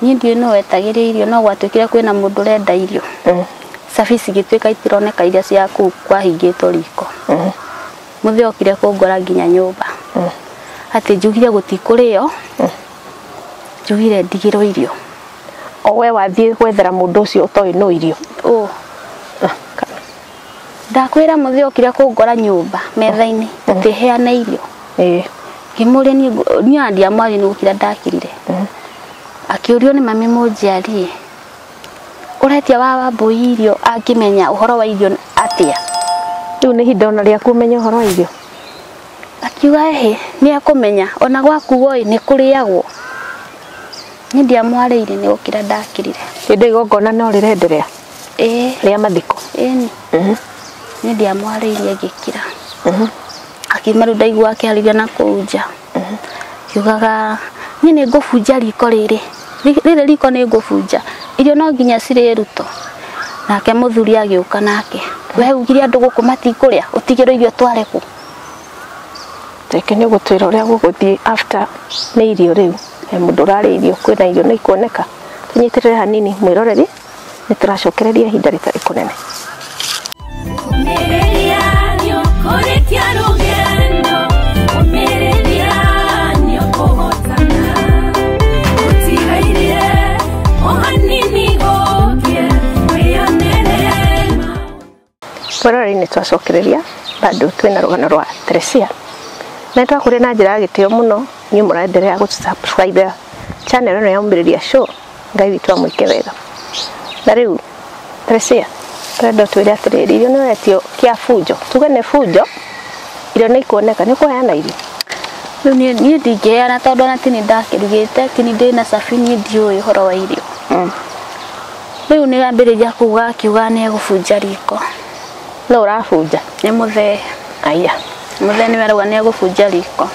Niĩ ndiũĩ nũ wetagĩria irio no gwatuĩkire kwĩna mũndũ ũrenda irio. Cabi cigĩtuĩka itironeka iria cia kũu kwahingĩtwo riko. Mũthee okire kũngora nginya nyũmba atĩ njugire gũtikũrĩo njugire ndigĩrwo irio. O we wathiĩ gwethera mũndũ ũcio ũtoĩ nũ irio? Ndakwĩra mũthee okire kũngora nyũmba metha-inĩ atĩ heane irio. Ngĩmũria niĩ ona ndiamwaria nĩ gũkira ndakirire. Akĩũrio nĩ mami mũnjiari ũretia wa Wambũi irio angĩmenya ũhoro wa irio atĩa? Rĩu nĩ ihinda ona rĩaku ũmenye ũhoro wa irio? Akiuga ehe nĩ ekũmenya ona gwakuo ĩ nĩ kũrĩagwo. Niĩ ndiamwarĩirie nĩ gũkira ndakirire. Hĩndĩ igongona no rĩrenderea? Ĩĩ. Rĩa mathiko? Ĩni. Niĩ ndiamwarĩirie ngĩkira. Akiuma rĩu ndaigua akĩarĩria na kũu nja. Akiugaga niĩ nĩ ngũbunja riko rĩrĩ. Rĩrĩ riko nĩ ngũbunja. Irio no nginya cirĩrutwo. Nake mũthuri agĩũka nake. We ugire andũ gũkũ matikũrĩa, ũtigĩrwo irio tware kũ? Reke nĩ ũgũtwĩra ũrĩa gũgũthiĩ after nĩ irio rĩu. He mũndũ ũrarĩa irio, kwĩna irio nĩ ikuoneka. Tũnyitĩrĩre hanini mwĩroreri, nĩ tũracokereria ihinda rĩtarĩ kũnene. Mwĩroreri nĩ twacokereria bado twĩna rũgano rwa Teresia. Na twakũria na njĩra ya gĩtĩo mũno, inyuĩ mũraenderea gũ-subscribe channel ĩno ya Ũmĩrĩria Show. Ngai witũ amwĩke wega. Na rĩu Teresia, tũrenda ũtwĩre atĩrĩrĩ, irio nĩ wetio kĩa bunjo, tuge nĩ bunjo, irio nĩ ikuoneka, nĩ ũkũheana irio? Rĩu niĩ ndingĩheana tondũ ona ti nĩ ndakĩrugĩte, ti nĩ ndĩna cabi, niĩ ndiũĩ ũhoro wa irio. Rĩu nĩ ambĩrĩria kuga akiuga nĩ egũbunja riko. No ũrabunja? Nĩ mũthee. Aya. Mũthee nĩwe arauga nĩ egũbunja riko.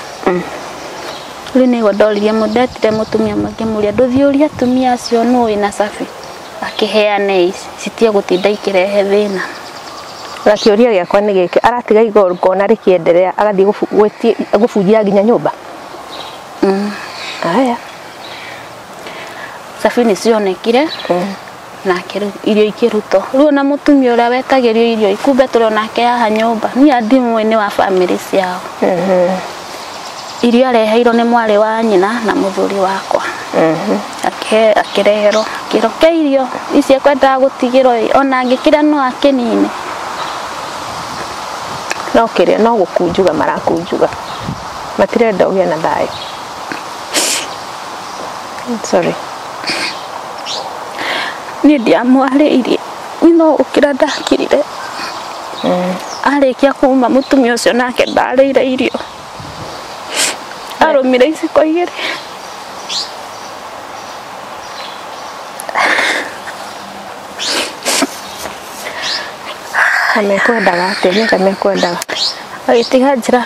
Rĩu nĩguo ndoririe ndetire mũtumia ũmwe ngĩmũria ndũthiĩ ũrie atumia acio nũ wĩna cabi akĩheane ici citige gũtinda ikĩrehe thĩna. Na kĩũria gĩakwa nĩ gĩkĩ, aratiga igongona rĩkĩenderea agathiĩ gũbunjia nginya nyũmba? Aya. Cabi nĩ cionekire. Nake rĩu irio ikĩrutwo. Rĩu ona mũtumia ũrĩa wetagĩrio irio ikumbe tũrĩ onake haha nyũmba. Niĩ ndimũĩ nĩ wa bamĩrĩ ciao. Irio areheirwo nĩ mwarĩ wa nyina na mũthuri wakwa. Akĩreherwo akĩrwo ke irio ici ekwendaga gũtigĩrwo ĩ, ona angĩkĩrĩa no akĩnine. No kĩrĩa no gũkunjuga marakunjuga. Matirenda ũgĩe na thayũ. Sorry. Niĩ ndiamwarĩirie, no gũkĩra ndakirire. Arĩkia kuma mũtumia ũcio nake ndarĩire irio. Arũmire iciko igĩrĩ. Na mekwendaga atĩa? Nĩ atĩa mekwendaga? Agĩtiga njĩra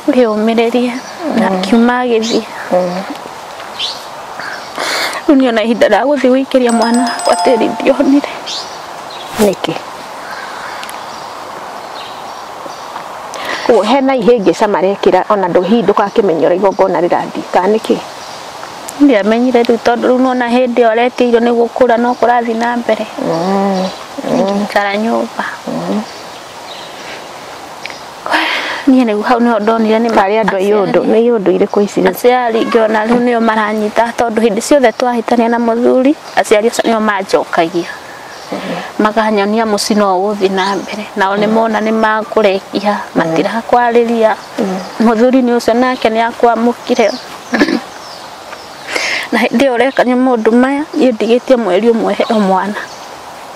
wĩyũmĩrĩrie na akiuma agĩthiĩ. Rĩu niĩ ona ihinda rĩa gũthiĩ gũikĩria mwana wakwa tĩri ndionire. Nĩkĩ? Koguo hena ihĩngĩca marekĩra ona hihi ndũgakĩmenya ũrĩa igongona rĩrathiĩ kana nĩkĩ? Ndiamenyire rĩu tondũ rĩu nĩwona hĩndĩ ĩyo aretia irio nĩguo kũra no kũrathiĩ na mbere. Ngĩikara nyũmba. Niĩ rĩu hau nĩho ndonire nĩ Karĩ andũ a iũndũ, nĩ iũndũ irĩkũ ici rĩu? Aciari ngĩona rĩu nĩo maranyita tondũ hĩndĩ ciothe twahĩtania na mũthuri, aciari acio nĩo manjokagia. Makanyonia mũciĩ no ũgũthiĩ na mbere. Nao nĩ mona nĩ makũrekia, matirakwarĩria. Mũthuri nĩ ũcio nake nĩ akwamũkire. Na hĩndĩ ĩyo ũrekania maũndũ maya, niĩ ndigĩtie mweri ũmwe heo mwana.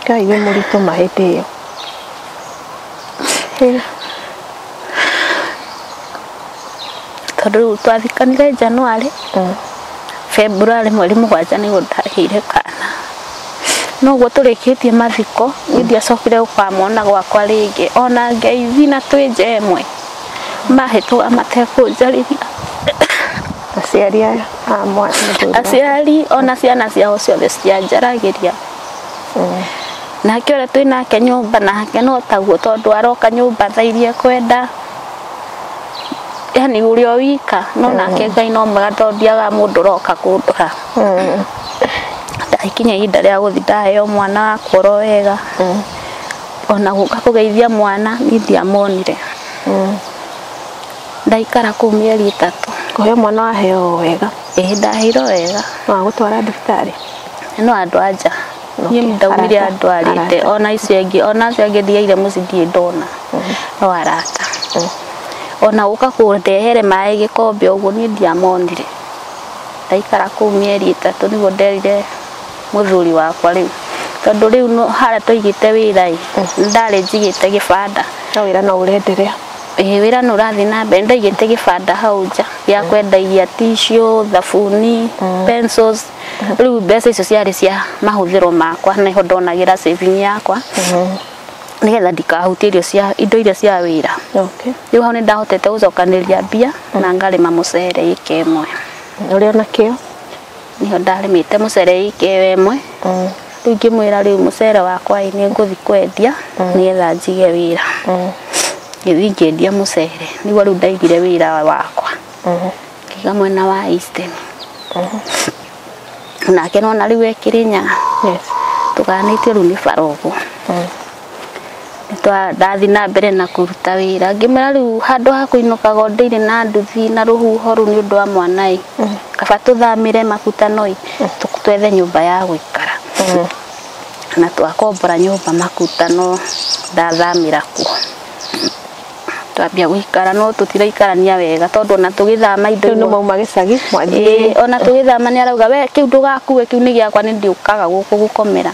Ngai wĩ mũritũ ma hĩndĩ ĩyo. Tondũ rĩu twathikanire January, February mweri 7 nĩguo ndagĩire kana. Noguo tũrĩkĩtie mathiko, niĩ ndiacokire gũkamona gwakwa rĩngĩ. Ona ngeithi na twĩ nja ĩmwe, mahĩtũka matekũnjarĩria. Aciari aya a mwana mũthuri waku. Aciari ona ciana ciao ciothe citianjaragĩria. Nake ũrĩa twĩ nake nyũmba nake no taguo tondũ aroka nyũmba thaa iria ekwenda. Yani ũrĩa wika no nake Ngai no mwega tondũ ndiagaga mũndũ ũroka kũndora. Ndakinya ihinda rĩa gũthiĩ ndaheo mwana wakwa oro wega. Ona gũka kũgeithia mwana niĩ ndiamonire. Ndaikara kũu mĩeri 3. Kũheo mwana waheo wega? Ĩĩ ndaheirwo wega. No agũtwara thibitarĩ? No andũ a nja. Niĩ ndaumire andũ arĩte ona icio ingĩ, ona acio angĩ ndiaire mũciĩ ndirĩ ndona. No arata. Ona gũka kũndehere maĩ gĩkombe ũguo niĩ ndiamonire. Ndaikara kũu mĩeri 3 nĩguo nderire mũthuri wakwa rĩu. Tondũ rĩu harĩa twaigĩte wĩra ĩ, ndarĩ njigĩte gĩbanda. No wĩra no ũrenderea? Wĩra nĩ ũrathiĩ na mbere ndaigĩte gĩbanda hau nja gĩa kwendagia tissue, thabuni, pencils. Rĩu mbeca icio ciarĩ cia mahũthĩro makwa nĩho ndonagĩra saving yakwa nĩgetha ndikahutie irio cia indo iria cia wĩra. Okay. Rĩu hau nĩ ndahotete gũcokanĩrĩria mbia na ngarĩma mũcere ĩka ĩmwe. Ũrĩ ona kĩo? Nĩho ndarĩmĩte mũcere ĩka ĩmwe. Rĩu ngĩmwĩra rĩu mũcere wakwa ĩ nĩ ngũthiĩ kwendia nĩgetha njige wĩra. Ngĩthiĩ ngĩendia mũcere nĩguo rĩu ndaigire wĩra wakwa. Ngĩiga mwena wa Eastern. Nake nona rĩu e Kĩrĩnyaga. Yes. Tũganĩtio rĩu nĩ bara ũguo. Ndathiĩ na mbere na kũruta wĩra ngĩmwĩra rĩu handũ ha kũinũkaga ndĩire na nduthi na rũhuho rũu nĩ ũndũ wa mwana ĩ kaba tũthamĩre Makutano ĩ twethe nyũmba ya gũikara. Na twakombora nyũmba Makutano ndathamĩra kuo. Twambia gũikara no tũtiraikarania wega tondũ ona tũgĩthama indo Rĩu nĩ mauma gĩcagi mwathiĩ. Ona tũgĩthama nĩ arauga we kĩu ndũgakue kĩu nĩ gĩakwa nĩ ndiũkaga gũkũ gũkomera.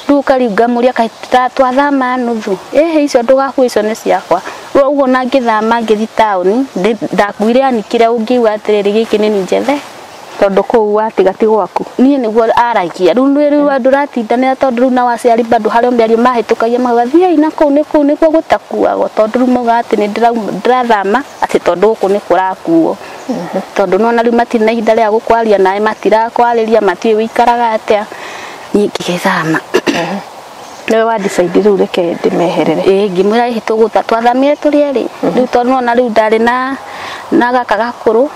Rĩu ũkaringa kaĩ twathama nuthu ĩhĩ icio ndũgakue icio nĩ ciakwa. Rĩu ũguo na ngĩthama ngĩthiĩ taũni ndakuire yani kĩrĩa ũngiuga atĩrĩrĩ gĩkĩ nĩ niĩ njethe tondũ kũu watiga ti gwaku. Niĩ nĩguo aragia rĩu rĩu andũ ratindanĩra tondũ rĩu nao aciari bado harĩa mĩario mahĩtũkagia mauga thiĩi na kũu nĩ kũu nĩkuo gũtakuagwo tondũ rĩu mauga atĩ nĩ ndĩrathama atĩ tondũ gũkũ nĩ kũrakuo. Tondũ nona rĩu matirĩ na ihinda rĩa gũkwaria nawe matirakwarĩria matiũĩ wĩikaraga atĩa. Niĩ ngĩgĩthama. Nĩwe wa decide rĩu reke ndĩmeherere. Ĩĩ ngĩmwĩra ĩhĩ tũgũtha twathamire tũrĩ erĩ. Rĩu tondũ nona rĩu ndarĩ na gaka gakũrũ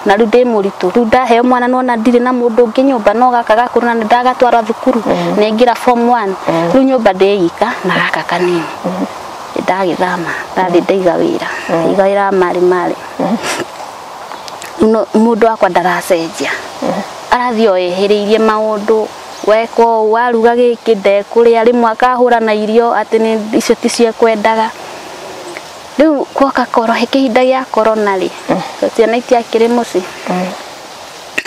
na rĩu ndĩ mũritũ rĩu ndaheo mwana nona ndirĩ na mũndũ ũngĩ nyũmba no gaka gakũrũ na nĩndagatwara thukuru nĩaingĩra form 1 rĩu nyũmba ndĩika na gaka kanini. Ndagĩthama ndathiĩ ndaiga wĩra iga wĩra marĩ marĩ. No mũndũ wakwa ndaracenjia arathiĩ o ehereirie maũndũ weka ũũ waruga gĩkĩ ndekũrĩa rĩmwe akahũra na irio atĩ nĩ icio ticio ekwendaga. Rĩu gwoka kĩhinda gĩa korona rĩ ciana itiakĩrĩ mũciĩ.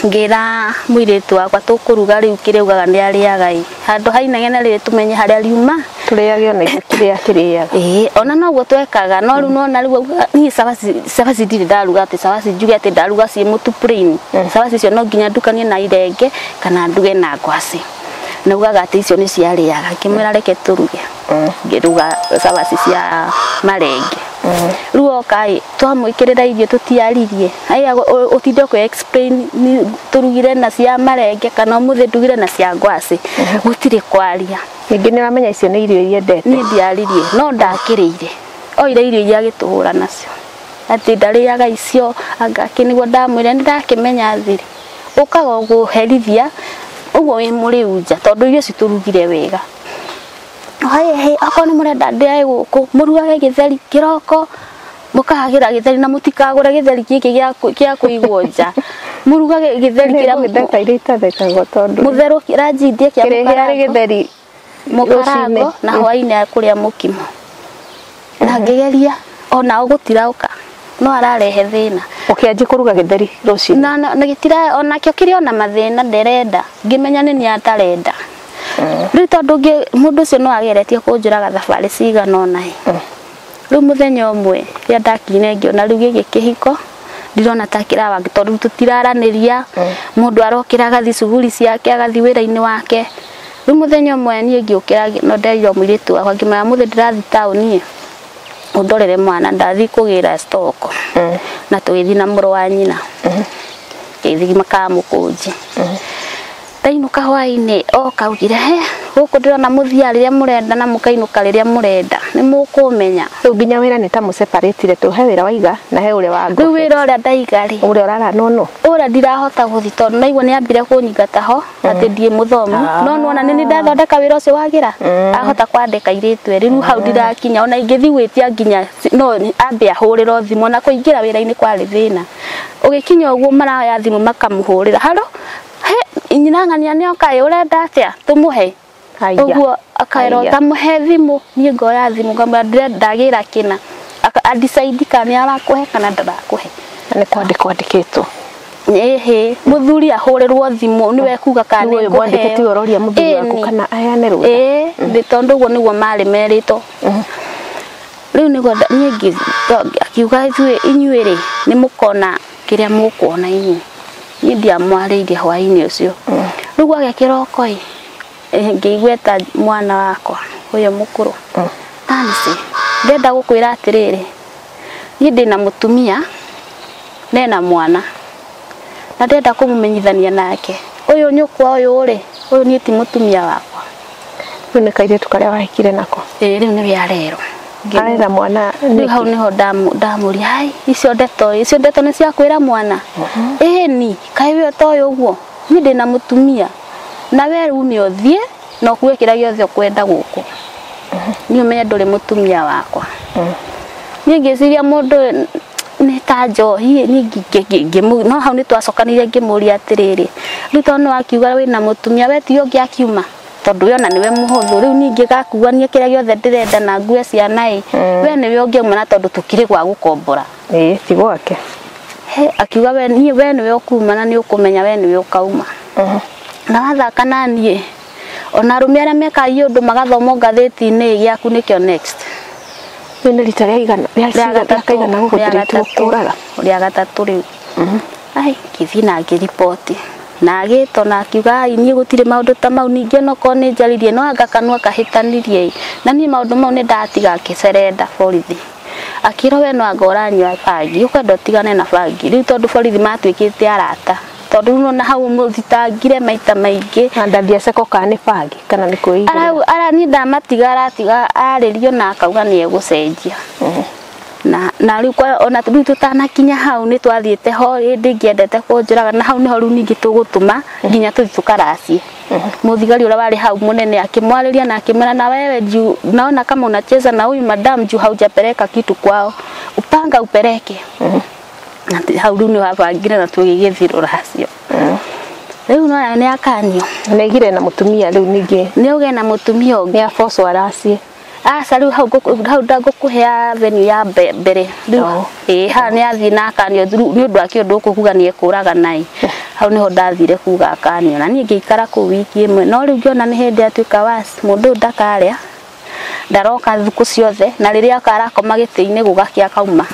Ngĩra mũirĩtu wakwa tũkũruga rĩu kĩrĩa augaga nĩ arĩaga ĩ handũ ha inegene rĩrĩ tũmenye harĩa riuma tũrĩage ona ithuĩ kĩrĩa akĩrĩaga. Ĩĩ ona noguo twekaga no rĩu nona rĩu niĩ cabaci ndirĩ ndaruga atĩ cabaci njuge atĩ ndaruga ciĩ mũtu plain. Cabaci icio no nginya ndukanie na irenge kana nduge na ngwacĩ. Na augaga atĩ icio nĩ ciarĩaga ngĩmwĩra reke tũruge. Ngĩruga cabaci cia marenge. Rĩu oka ĩ twamwĩkĩrĩra irio tũtiaririe aya ũtinde ũkĩ explain tũrugire na cia marenge kana ũmũthĩ ndugire na cia ngwacĩ gũtirĩ kwaria. Ningĩ nĩ ũramenya icio nĩ irio iria endete. Niĩ ndiaririe no ndakĩrĩire oire irio iria agĩtũhũra nacio atĩ ndarĩaga icio anga kĩ nĩguo ndamwĩra nĩ ndakĩmenya thiri ũkaga gũherithia ũguo wĩ mũrĩu nja tondũ irio citũrugire wega. Haya akorwo nĩ mũrenda ndĩae gũkũ mũrugage gĩtheri kĩroko mũkahagĩra gĩtheri na mũtikagũre gĩtheri gĩkĩ gĩa kũigwo nja mũrugage gĩtheri kĩrĩa gĩtheka iria itathekagwo tondũ mũtherũkie ranjindie kĩa gĩtheri mũkarango na hwaĩ-inĩ kũrĩa mũkimo. Na ngĩgeria ona gũtiraũka no ararehe thĩna. Ũkĩanjia kũruga gĩtheri rũcinĩ. Na gĩtira onakĩo kĩrĩ ona mathĩna nderenda ngĩmenya nĩ niĩ atarenda. Rĩu tondũ mũndũ ũcio no ageretie kũnjũraga thabarĩ cigana ũna ĩ. Rĩu mũthenya ũmwe rĩrĩa ndakinyire ngĩona rĩu gĩkĩ kĩhiko ndirona ta kĩrawa tondũ tũtiraranĩria mũndũ arokĩra agathiĩ cuguri ciake agathiĩ wĩra-inĩ wake. Rĩu mũthenya ũmwe niĩ ngĩũkĩra no nderirwo mũirĩtu wakwa ngĩmwĩra mũthĩ ndĩrathiĩ taũni ĩ ũndorere mwana ndathiĩ kũgĩra stock na tũgĩthiĩ na mũrũ wa nyina ngĩthiĩ Makamũkũnji. Ndainũka hwaĩ-inĩ oka augire he gũkũ ndĩrona mũthiaga rĩrĩa mũrenda na mũkainũka rĩrĩa mũrenda nĩ mũkũmenya. Rĩu nginya wĩra nĩ ta mũseparatire tu he wĩra waiga na he ũrĩa wa Rĩu wĩra ũrĩa ndaiga rĩ ũrĩa ũrara no ũrĩa ndirahota gũthiĩ tondũ naigua nĩ ambire kũnyingata ho atĩ ndiĩ mũthomu no nĩwona nĩ ndathondeka wĩra ũcio wagĩra ahota kwandĩka airĩtu erĩ rĩu hau ndirakinya ona ingĩthiĩ gwĩtia nginya no ambe ahũrĩrwo thimũ na kũingĩra wĩra-inĩ kwarĩ thĩna. Ũgĩkinya ũguo maroya thimũ makamũhũrĩra haro he nyina ng'ania nĩ oka ĩ ũrenda atĩa tũmũhe ũguo akaĩrwo tamũhe thimũ niĩ ngoya thimũ ngamwĩra ndagĩra kĩna adecide kana nĩ arakũhe kana ndarakũhe. Nĩ kwandĩkwo andĩkĩtwo. Ĩhĩ mũthuri ahũrĩrwo thimũ nĩwe kuga kana nĩ ngũheo. Tiwe ũroria mũthuri waku kana aheane rũtha. Ĩĩ tondũ ũguo nĩguo marĩ merĩtwo. Rĩu nĩguo niĩ akiuga ithuĩ inyuĩ rĩ nĩ mũkona kĩrĩa mũkuona inyuĩ. Niĩ ndiamwarĩirie hwaĩ-inĩ ũcio. Rĩu gwagĩa kĩroko ĩ ngĩigua mwana wakwa ũyũ mũkũrũ. Nancy, ndenda gũkwĩra atĩrĩrĩ, niĩ ndĩna mũtumia nena mwana na ndenda kũmũmenyithania nake. Ũyũ nyũkwa ũyũ rĩ, ũyũ niĩ ti mũtumia wakwa. Rĩu nĩ kairĩtu karĩa wahikire nako. Ĩĩ rĩu nĩwe arerwo. Arera mwana rĩu hau nĩho ndamũria, hai icio ndeto nĩ cia kwĩra mwana. Ĩni kaĩ we ũtoĩ ũguo, niĩ ndĩna mũtumia na we rĩu nĩ ũthiĩ na ũkue kĩrĩa gĩothe ũkwenda gũkũ. Niĩ ũmenye ndũrĩ mũtumia wakwa. Niĩ ngĩciria mũndũ nĩ ta njohi, niĩ no hau nĩ twacokanire ngĩmũria atĩrĩrĩ, rĩu tondũ nĩ wakiuga wĩna mũtumia we ti ũngĩ akiuma tondũ we ona nĩwe mũhũthũ, rĩu niĩ ingĩgakuania kĩrĩa gĩothe ndĩrenda na ngue ciana ĩ, we nĩwe ũngĩauma na tondũ tũkĩrĩ gwa gũkombora. Ĩĩ ti gwake. He akiuga we niĩ we nĩwe ũkuma na nĩ ũkũmenya we nĩwe ũkauma. Na wathaka na niĩ ona arũme arĩa mekaga ũndũ magathomwo ngathĩti-inĩ gĩaku nĩkĩo next. Rĩu nĩ rita rĩa igana rĩa gũgũthirĩtwo kũraga. Rĩa gatatũ rĩu. Ai ngĩthiĩ na ngĩriboti na agĩtwo na akiuga ai niĩ gũtirĩ maũndũ ta mau, ningĩ onokorwo nĩ njaririe no anga kanua kahĩtanirie na niĩ maũndũ mau nĩ ndatiga ngĩcerenda borithi. Akĩrwo we no anga ũranyua bangi, ũkwenda ũtigane na bangi rĩu tondũ borithi matuĩkĩte arata, tondũ rĩu na hau mũthitangire maita maingĩ. Na ndathiaceko kana nĩ bangi kana nĩ kwĩigĩrĩra. Ara niĩ ndamatiga aratiga arĩrio na akauga nĩ egũcenjia. Na rĩu ona rĩu tũtanakinya hau nĩ twathiĩte ho hĩndĩ ingĩendete kũnjũraga, na hau nĩho rĩu ningĩ tũgũtũma nginya tũthiĩ tũkaracie. Mũthigari ũrĩa warĩ hau mũnene akĩmwarĩria na akĩmwĩra na wewe juu naona kama unacheza na huyu madam juu haujapeleka kitu kwao, upanga upeleke. Na hau rĩu nĩwabangire na tũgĩgĩthiĩ rũracio. Rĩu no nĩ akanio. Nĩ na mũtumia rĩu ningĩ. Nĩ ũgĩe na mũtumia ũngĩ. Nĩ abocwo aracie. Aca rĩu hau ndangũkũhe avenue ya mbere. Rĩu ĩĩ haha nĩ athiĩ na akanio nĩ ũndũ wa kĩũndũ gũkũ kuga nĩ ekũraga naĩ. Hau nĩho ndathire kuga akanio na niĩ ngĩikara kũu wiki ĩmwe, no rĩu ngĩona nĩ hĩndĩ atuĩka wasi, mũndũ ũyũ ndakarĩa, ndaroka thukũ ciothe, na rĩrĩa oka arakoma gĩtĩ-inĩ gũgakĩa akauma.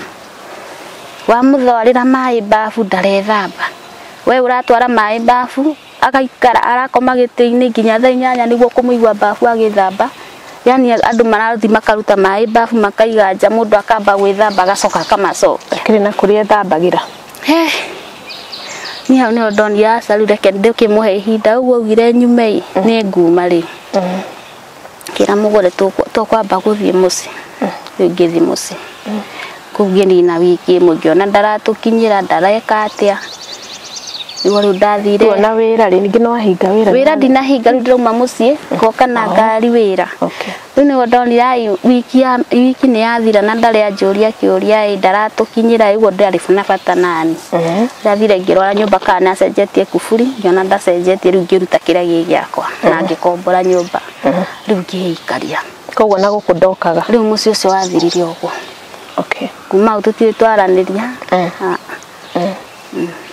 Wamũtwarĩra maĩ bafu ndarethamba, we ũratwara maĩ bafu agaikara arakoma gĩtĩ-inĩ nginya thaa 8 nĩguo kũmũigua bafu agĩthamba. Yani andũ marathiĩ makaruta maĩ bafu makaiga nja, mũndũ akamba gwĩthamba agacoka akamacokia. Akĩrĩ na kũrĩa ethambagĩra. Niĩ hau nĩho ndonire aca rĩu reke ndĩkĩmũhe ihinda ũguo augire nyume ĩ nĩ nguma rĩ. Ngĩra mũgũre tũkwamba gũthiĩ mũciĩ. Rĩu ngĩthiĩ mũciĩ. Kũu ngĩnina wiki ĩmwe ngĩona ndaratũkinyĩra ndareka atĩa. Nĩguo rĩu ndathire. Tuona wĩra rĩ ningĩ no wahinga wĩra. Wĩra ndinahinga rĩu ndĩrauma mũciĩ ngoka na ngari wĩra. Rĩu nĩguo ndonire ai wiki nĩ yathira na ndarĩ anjũria kĩũria ĩ ndaratũkinyĩra ũguo ndarĩ na bata nani. Ndathire ngĩrora nyũmba kana nĩ acenjetie kuburi, ngĩona ndacenjetie rĩu ngĩruta kĩrĩa gĩ gĩakwa na ngĩkombora nyũmba. Rĩu ngĩikaria. Koguo na gũkũ ndokaga. Rĩu mũciĩ ũcio wathirire ũguo. Kuma hau tũtirĩ twaranĩria.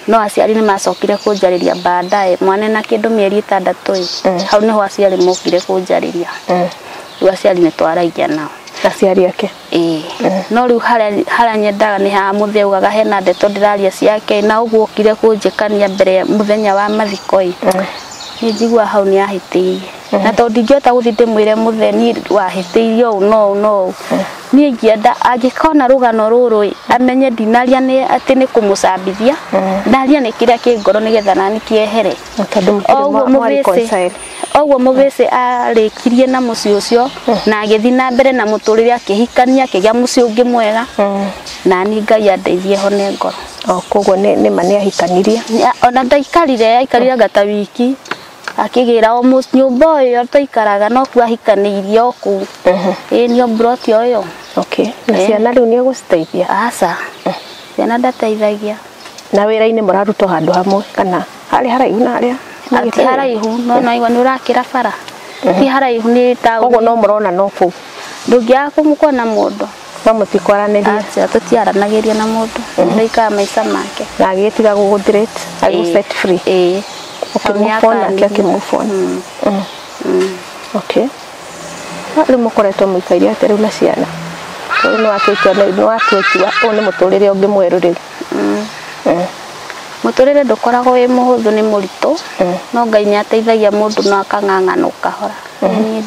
No aciari nĩ macokire kũnjarĩria baadaye mwana na kĩndũ mĩeri 6 ĩ. Hau nĩho aciari mokire kũnjarĩria. Rĩu aciari nĩ twaragia nao. Aciari ake. Ĩĩ. No rĩu harĩa nyendaga nĩ ha mũthee augaga hena ndeto ndĩraria ciake na ũguo okire kũnjĩkania mbere mũthenya wa mathiko ĩ. Niĩ njigua hau nĩ ahĩtĩirie. Na tondũ ndingĩhota gũthiĩ ndĩmwĩre mũthee niĩ wahĩtĩirie ũũ no ũũ no ũũ. Niĩ ingĩenda angĩkona rũgano rũrũ ĩ amenye ndinaria nĩ atĩ nĩ kũmũcambithia, ndaria nĩ kĩrĩa kĩ ngoro nĩgetha nani kĩehere. Oguo mũbĩcĩ arĩkirie na mũciĩ ũcio na agĩthiĩ na mbere na mũtũrĩre akĩhikania akĩgĩa mũciĩ ũngĩ mwega na niĩ Ngai andeithie hone ngoro. Koguo nĩ ma nĩ ahikanirie. Ona ndaikarire aikarire anga ta wiki akĩgĩra o nyũmba ĩyo twaikaraga no kuo ahikanĩirie o kũu. Ĩĩ nĩyo mburoti o ĩyo. Na ciana rĩu nĩ egũciteithia? Aca. Ciana ndateithagia. Na wĩra-inĩ mũrarutwo handũ hamwe kana harĩ haraihu na harĩa? Ti haraihu no naigua nĩ ũrakĩra bara. Ti haraihu nĩ taũni. Koguo no mũrona no kũu. Ndũngĩaga kũmũkona mũndũ. No mũtikwaranĩria. Aca tũtiaranagĩria na mũndũ. Mũndũ aikaraga maica make. Na agĩtiga gũgũthreat, agĩgũ set free. Ĩĩ. Ũkĩmove on nake akĩmove on. Rĩu mũkoretwo mũikaire atĩa rĩu na ciana? Rĩu nĩ watua itua ũyũ nĩ mũtũrĩre ũngĩ mwerũ rĩu. Mũtũrĩre ndũkoragwo wĩ mũhũthũ, nĩ mũritũ, no Ngai nĩ ateithagia mũndũ no akang'ang'ana ũkahora. Niĩ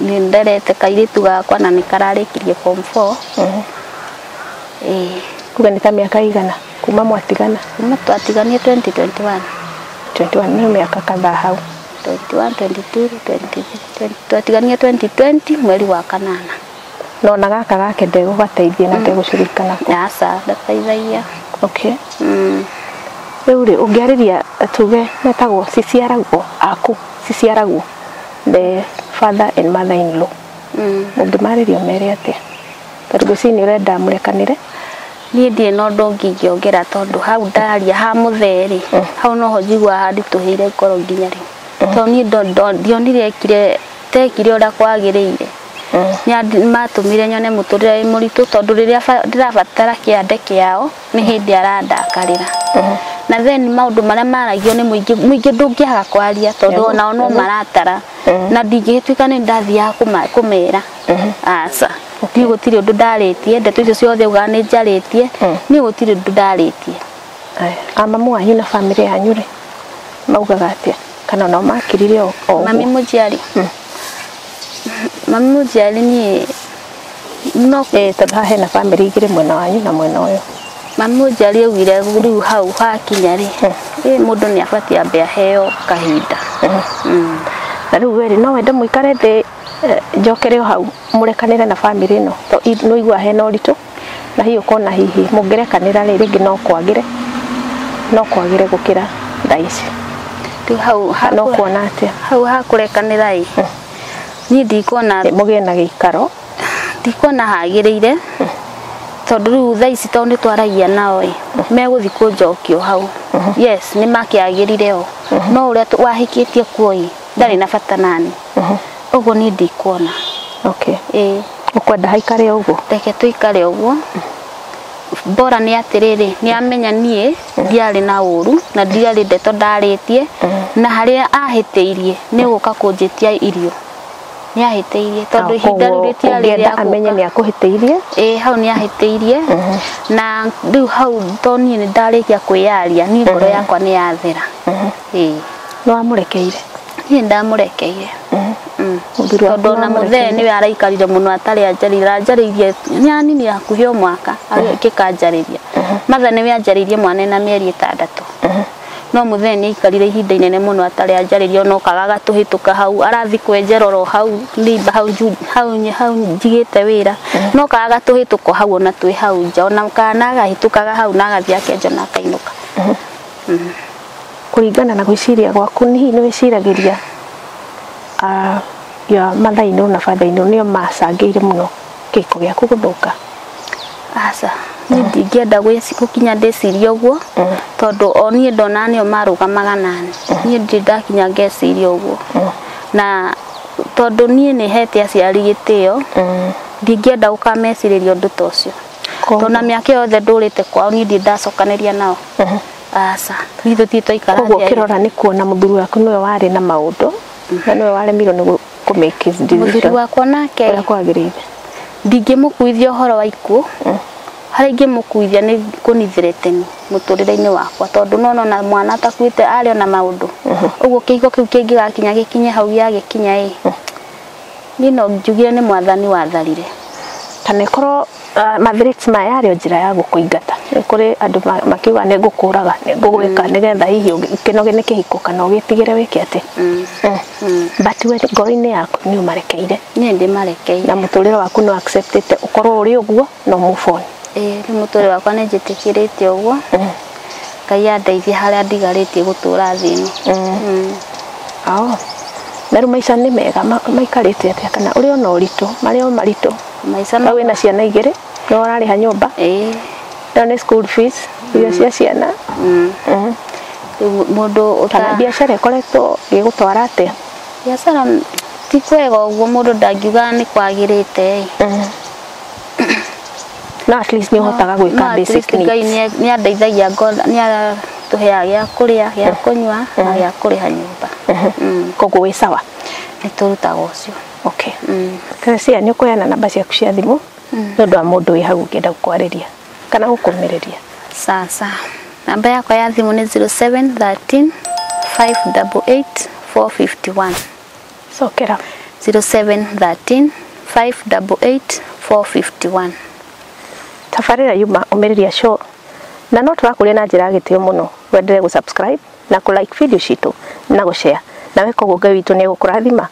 nĩ nderete kairĩtu gakwa na nĩ kararĩkirie form 4. Kuga nĩ ta mĩaka igana kuma mwatigana? Kuma twatiganie 2021. 21 nĩ mĩaka kadhaa hau. 21, 22, 23, twatiganie 2020 mweri wa kanana. No na gaka gake ndegũgateithia na ndegũcirika nako? Aca, ndateithagia. Okay. Rĩu rĩ, ũngĩarĩria tuge metagwo ciciaragwo aku, ciciaragwo the father and mother in law, ũngĩmarĩria mere atĩa? Tondũ ngwĩciria nĩ ũrenda mũrekanĩre. Niĩ ndirĩ na ũndũ ũngĩ ingĩongera, tondũ hau ndaria ha mũthee rĩ, hau noho njiguaga handitũhĩire ngoro nginya rĩu, tondũ niĩ ndionire ekire tekire ũrĩa kwagĩrĩire. Nĩ matũmire nyone mũtũrĩre wĩ mũritũ, tondũ rĩrĩa ndĩrabatara kĩande kĩao nĩ hĩndĩ arandakarĩra. Na then maũndũ marĩa maragio nĩ mũingĩ, mũingĩ ndũngĩaga kwaria, tondũ onao no maratara, na ndingĩtuĩka nĩ ndathiaga kũmera aca. Niĩ gũtirĩ ũndũ ndarĩtie, ndeto icio ciothe ugaga nĩ njarĩtie, niĩ gũtirĩ ũndũ ndarĩtie. A mamu wanyu na bamĩrĩ yanyu rĩ, maugaga atĩa? Kana onao makirire o ũguo? Mami mũnjiari, mami mũnjiari niĩ no Tondũ haha hena bamĩrĩ igĩrĩ, mwena wanyu na mwena ũyũ. Mami mũnjiari augire rĩu hau hakinya rĩ, mũndũ nĩ abatiĩ ambe aheo kahinda. Na rĩu we rĩ, no wende mũikare thĩ, njokere o hau, mũrekanĩre na bamĩrĩ ĩno? To nĩ ũiguaga hena ũritũ, na hihi ũkona hihi mũngĩrekanĩra rĩ, rĩngĩ no kwagĩre gũkĩra thaa ici. Rĩu hau No kuona atĩa? Hau hakũrekanĩra ĩ, niĩ ndikuona. Mũgĩe na gĩikaro. Ndikuona hagĩrĩire, tondũ rĩu thaa ici tondũ nĩ twaragia nao ĩ, megũthiĩ kũnjokio hau. Yes, nĩ makĩagĩrire o, no ũrĩa wahikĩtie kuo ĩ, ndarĩ na bata nani, ũguo niĩ ndikuona. Okay. Ĩ. Ũkwenda haikare o ũguo? Reke tũikare ũguo. Bora nĩ atĩrĩrĩ, nĩ amenya niĩ ndiarĩ na ũru na ndiarĩ ndeto ndarĩtie, na harĩa ahĩtĩirie nĩ gũka kũnjĩtia irio, nĩ ahĩtĩirie, tondũ ihinda rĩu rĩtiarĩ ũngĩenda rĩa amenye gũka. Nĩ akũhĩtĩirie. Ĩ, hau nĩ ahĩtĩirie, na rĩu hau to niĩ nĩ ndarĩkia kwĩyaria, niĩ ngoro yakwa nĩ yathera. Ĩ. Nĩ wamũrekeire? Niĩ ndamũrekeire. Mũthuri waku Tondũ ona mũthee nĩwamũrekeire? nĩwe araikarire mũno atarĩ anjarĩria, aranjarĩirie nĩ anini hakuhĩ o mwaka agĩkanjarĩria. Matha nĩwe anjarĩirie mwana ena mĩeri 6, no mũthee nĩ aikarire ihinda inene mũno atarĩ anjarĩria, ona okaga agatũhĩtũka hau arathi kwenjera oro hau nĩimba hau hau njigĩte wĩra, no kaga agatũhĩtũka hau ona twĩ hau nja, ona kana agahĩtũkaga hau na agathiĩ akenja na akainũka. Kũringana na gwĩciria gwaku, nĩ hihi nĩ wĩciragĩria your mother in law na father in law nĩo macangĩire mũno kĩhiko gĩaku gũthũka? Aca, niĩ ndingĩenda gũkinya ndĩcirie ũguo, tondũ o niĩ ndona nĩo marũgamaga nani, niĩ ndirĩ ndakinya ngeciria ũguo, na tondũ niĩ nĩ hete aciari gĩtĩo, ndingĩenda gũkamecirĩria ũndũ ta ũcio, tondũ na mĩaka yothe ndũrĩte kwao niĩ ndirĩ ndacokanĩria nao, aca, niĩ tũtirĩ twaikara Koguo thĩ. ũkĩrora nĩ kuona mũthuri waku nĩwe warĩ na maũndũ na nĩwe waremirwo nĩ kũ make his Mũthuri decision wakwa nake ũrĩa kwagĩrĩire. Ndingĩmũkuithia ũhoro wa ikuũ, harĩa ingĩmũkuithia nĩ kũnithĩrĩteni mũtũrĩre-inĩ wakwa, tondũ no nona mwana atakuĩte arĩ ona maũndũ ũguo, kĩhiko kĩu kĩngĩgakinya gĩkinye hau gĩagĩkinya ĩ, niĩ no njugire nĩ mwathani watharire. Kana ĩkorwo mathreats maya yarĩ o njĩra ya gũkũingata? Nĩ kũrĩ andũ makiuga nĩ ngũkũraga, nĩ ngũgwĩka nĩgetha hihi ũkĩnoge nĩ kĩhiko kana ũgĩtigĩre wĩke atĩ. But we ngoro-inĩ yaku nĩ ũmarekeire? Niĩ ndĩmarekeire. Na mũtũrĩre waku nĩ acceptĩte ũkorwo ũrĩ ũguo no move on? Ĩĩ, rĩu mũtũrĩre wakwa nĩ njĩtĩkĩrĩte ũguo. Ngai andeithie harĩa ndigarĩtie gũtũra thĩ ĩno. Oh. Na rĩu maica nĩ mega, maikarĩte atĩa, kana ũrĩ ona ũritũ, marĩ o maritũ? Maica Na wĩna ciana igĩrĩ, nĩ ũrarĩha nyũmba, Ĩĩ. nayo nĩ school fees, irio cia ciana. Rĩu mũndũ Kana ũta biacara ĩkoretwo ĩgĩgũtwara atĩa? Biacara ti kwega ũguo, mũndũ ndangiuga nĩ kwagĩrĩte ĩ. No at least nĩ ũhotaga No gwĩka at basic least Ngai needs. nĩ andeithagia, nĩ atũheaga gĩa kũrĩa, gĩa kũnyua na gĩa kũrĩha nyũmba. Koguo wĩ sawa. Nĩ tũrutaga ũcio. Okay. Teresia, nĩ ũkũheana namba ciaku cia thimũ? Nĩ ũndũ wa mũndũ wĩ hau ũngĩenda gũkwarĩria kana gũkũmĩrĩria. Sasa namba yakwa ya thimũ nĩ 0713 588 451. Cokera. 0713 588 451. Tabarĩra yuma Ũmĩrĩria Show, na no tũrakũria na njĩra ya gĩtĩo mũno wendelee gũ subscribe na kũ like video citũ na gũ share, na weka ũguo Ngai witũ nĩ egũkũrathima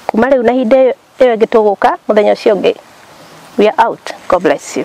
kuma rĩu na ihinda ĩyo ĩngĩ tũgũka mũthenya ũcio ũngĩ. We are out. God bless you.